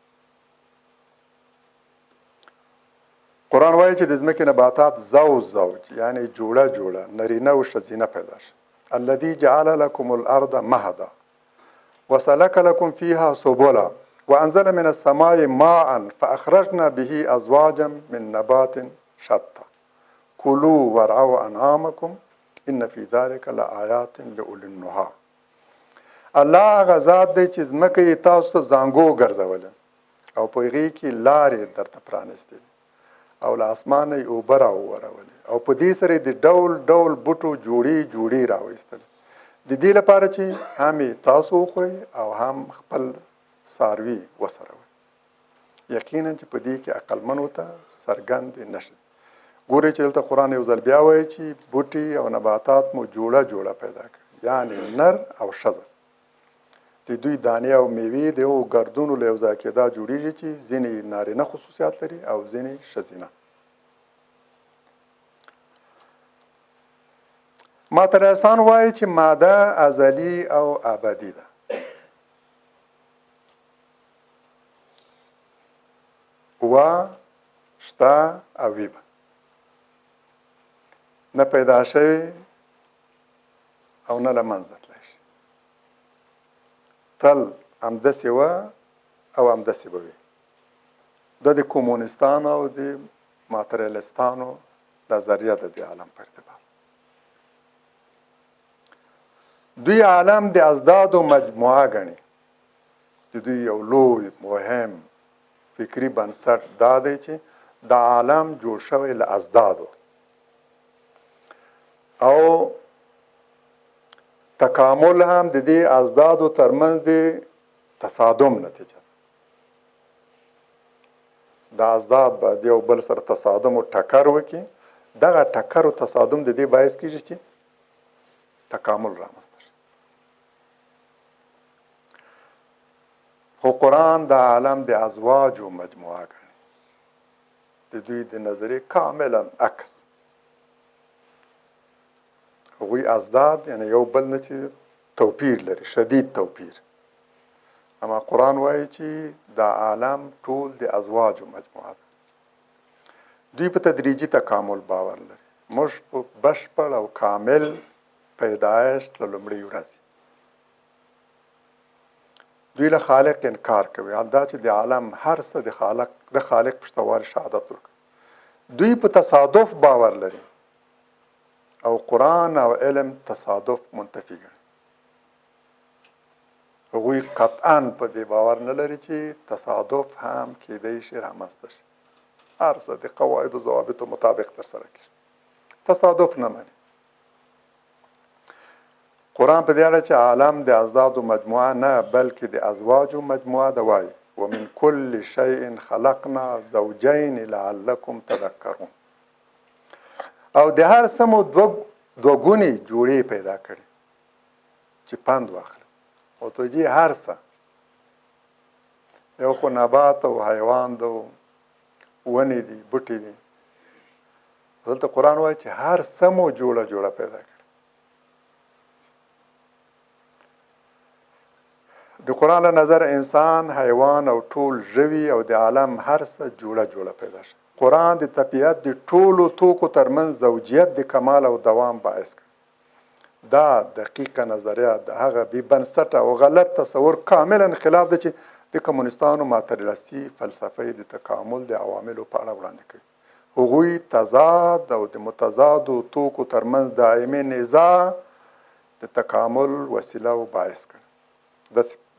قرآن وایي چې د ځمکې نباتات زوج زوج، یعنی جوړه جوړه، نرینه او ښځینه پیدا شي. الذي جعل لكم الارض مهدا وسلك لكم فيها سبلا وانزل من السماء ماء فاخرجنا به ازواجا من نبات شتى كلوا وارعوا انعامكم ان في ذلك لآيات لأولي النهى. الله هغه ذات دی چې ځمکه یې تاسو ته زانګو ګرځولې او په هغې کې لارې درته پرانیستې دي او له اسمانه یې اوبه راوورولې او په دې سره یې د ډول ډول بوټو جوړې جوړې راوایستلې، د دې لپاره چې هم یې تاسو وخورئ او هم خپل څاروي وڅروئ. یقینا چې په دې کې عقلمنو ته څرګندې نښې دي. ګورئ چې دلته قرآن یو ځل بیا وایي چې بوټي او نباتات مو جوړه جوړه پیدا کړي، یعنې نر او ښځه. د دوی دانې او میوې د هغو ګردونو له یو ځای کېدا جوړېږي چې ځینې یې نارینه خصوصیات لري او ځینې ښځینه. ماتریاستان وایي چې ماده ازلي او ابدي ده. وه، شته او وي به، نه پیدا شوې او نه له منځه تلای شي. تل همداسې وه او همداسې به وي. دا د کمونستانو او د ماتریالستانو نظریه ده د عالم په ارتباط. دوی عالم د ازدادو مجموعه ګڼي. د دوی یو لوی مهم فکري بنسټ دا دی چې دا عالم جوړ شوی له ازدادو او تکامل هم د دې ازدادو ترمنځ د تصادم نتیجه ده. دا ازداد به د یو بل سره تصادم او ټکر وکړي، دغه ټکر او تصادم د دې باعث کیږي چې تکامل رامنځته شي. خو قرآن د عالم د ازواجو مجموعه ګڼي، د دوی د نظریې کاملا عکس. هغوی ازداد یعنی یو بل نه چې توپیر لري، شدید توپیر. اما قرآن وایي چې دا عالم ټول د ازواجو مجموعه ده. دوی په تدریجي تکامل باور لري، موږ په بشپړ او کامل پیدایښت له لومړۍ ورځې. دوی له خالق انکار کوي، حال دا چې د عالم هر څه د خالق په شتوالي شهادت ورکوي. دوی په تصادف باور لري، او قرآن او علم تصادف منتفي ګڼي. هغوی قطعاً په دې باور نه لري چې تصادف هم کېدای شي رامنځته شي. هر څه د قواعدو ضوابطو مطابق ترسره کېږي. تصادف نه مني. قرآن په دې اړه چې عالم د اضدادو مجموعه نه بلکې د ازواجو مجموعه ده وایي: ومن كل شيء خلقنا زوجين لعلكم تذکرون. او د هر څه مو دوه ګونې جوړې پیدا کړې چې پند واخلي. او توجیه هر څه، یو خو نبات او حیوان ده، ونې دي، بوټي دي. دلته قرآن وایي چې هر څه مو جوړه جوړه پیدا کړې. د قرآن له نظر انسان، حیوان او ټول ژوي او د عالم هر څه جوړه جوړه پیدا شوه. قرآن د طبیعت د ټولو توکو ترمنځ زوجیت د کمال او دوام باعث کړ. دا دقیقه نظریه د هغه بې بنسټه او غلط تصور کاملا خلاف ده چې د کمونستانو ماتریالیستي فلسفه یې د تکامل د عواملو په اړه وړاندې کوي. هغوی تضاد او د متضادو توکو ترمنځ دایمي نزاع د تکامل وسیله او باعث کړ.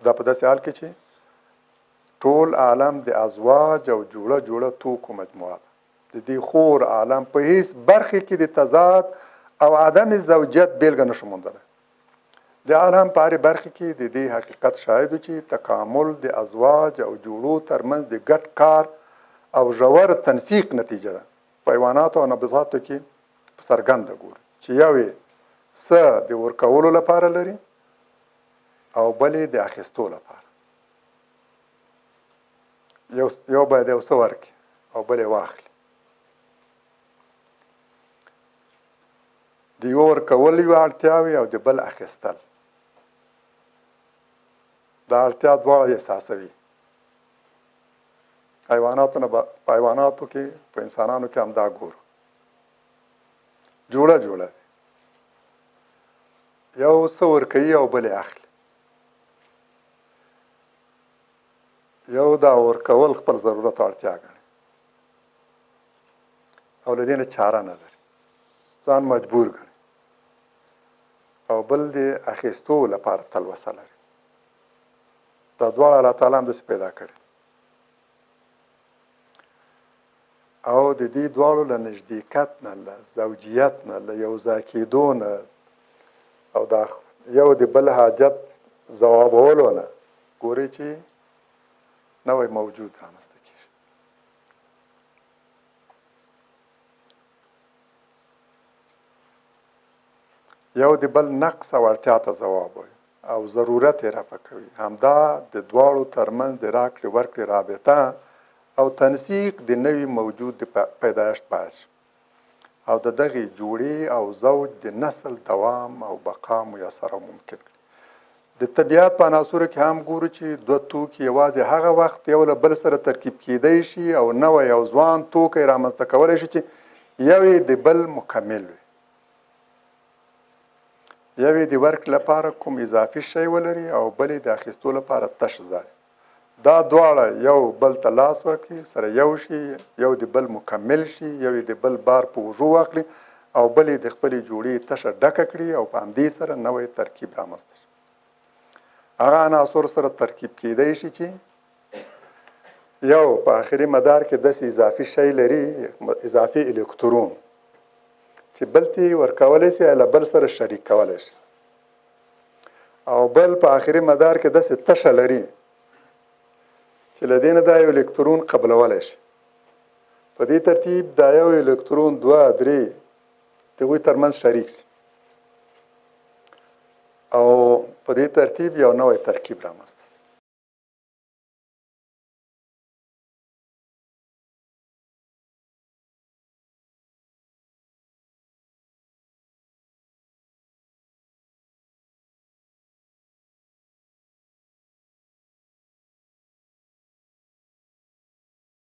دا په داسې حال کې چې ټول عالم د ازواج او جوړه جوړه توکو مجموعه ده. د دې خور عالم په هیڅ برخې کې د تضاد او عدم زوجیت بیلګه نشو موندلی. د عالم په هرې برخې کې د دې حقیقت شاهد چې تکامل د ازواج او جوړو ترمنځ د ګډ کار او ژور تنسیق نتیجه ده. په حیواناتو او نباتاتو کې په څرګنده ګورو چې یو یې څه د ورکولو لپاره لري او بل یې د اخیستو لپاره. یو باید یو څه ورکړي او بل یې واخلي. د یو ورکول یوه اړتیا وي او د بل اخیستل. دا اړتیا دواړه احساسوي. حیواناتو نه په حیواناتو کې، په انسانانو کې هم دا ګورو، جوړه جوړه دی، یو څه ورکوي او بل یې اخلي. یو دا ورکول خپل ضرورت او اړتیا ګڼي او له دې نه چاره نه لري، ځان مجبور ګڼي، او بل د اخیستو لپاره تلوسه لري. دا دواړه الله تعالی هم داسې پیدا کړي او د دې دواړو له نږدېکت نه، له زوجیت نه، له یو ځای کېدو نه او دا یو د بل حاجت ځوابولو نه ګورئ چې نوی موجود رامنځته کېږي. یو د بل نقص او اړتیا ته ځواب وایي او ضرورت یې رفع کوي. همدا د دواړو ترمنځ د راکړې ورکړې رابطه او تنسیق د نوي موجود د پیدایښت باعث شي او د دغې جوړې او زوج د نسل دوام او بقا میسر او ممکن کړي. د طبیعت په عناصرو کې هم ګورو چې دوه توکي یوازې هغه وخت یو له بل سره ترکیب کیدای شي او نوی او ځوان توکی رامنځته کولی شي چې یو یې د بل مکمل وي. یو یې د ورکړې لپاره کوم اضافي شی ولري او بل یې د اخیستو لپاره تش ځای. دا دواړه یو بل ته لاس ورکړي، سره یو شي، یو د بل مکمل شي، یو یې د بل بار په اوږو واخلي او بل یې د خپلې جوړې تشه ډکه کړي او په همدې سره نوی ترکیب رامنځته شي. هغه عناصر سره ترکیب کیدای شي چې یو په آخري مدار کې داسې اضافي شی لري، اضافي الکترون، چې بل ته یې ورکولی شي یا له بل سره شریک کولی شي، او بل په آخري مدار کې داسې تشه لري چې له دې نه دا یو الکترون قبلولی شي. په دې ترتیب دا یو الکترون دوه درې د هغوی ترمنځ شریک شي او په دې ترتیب یو نوی ترکیب رامنځته شي.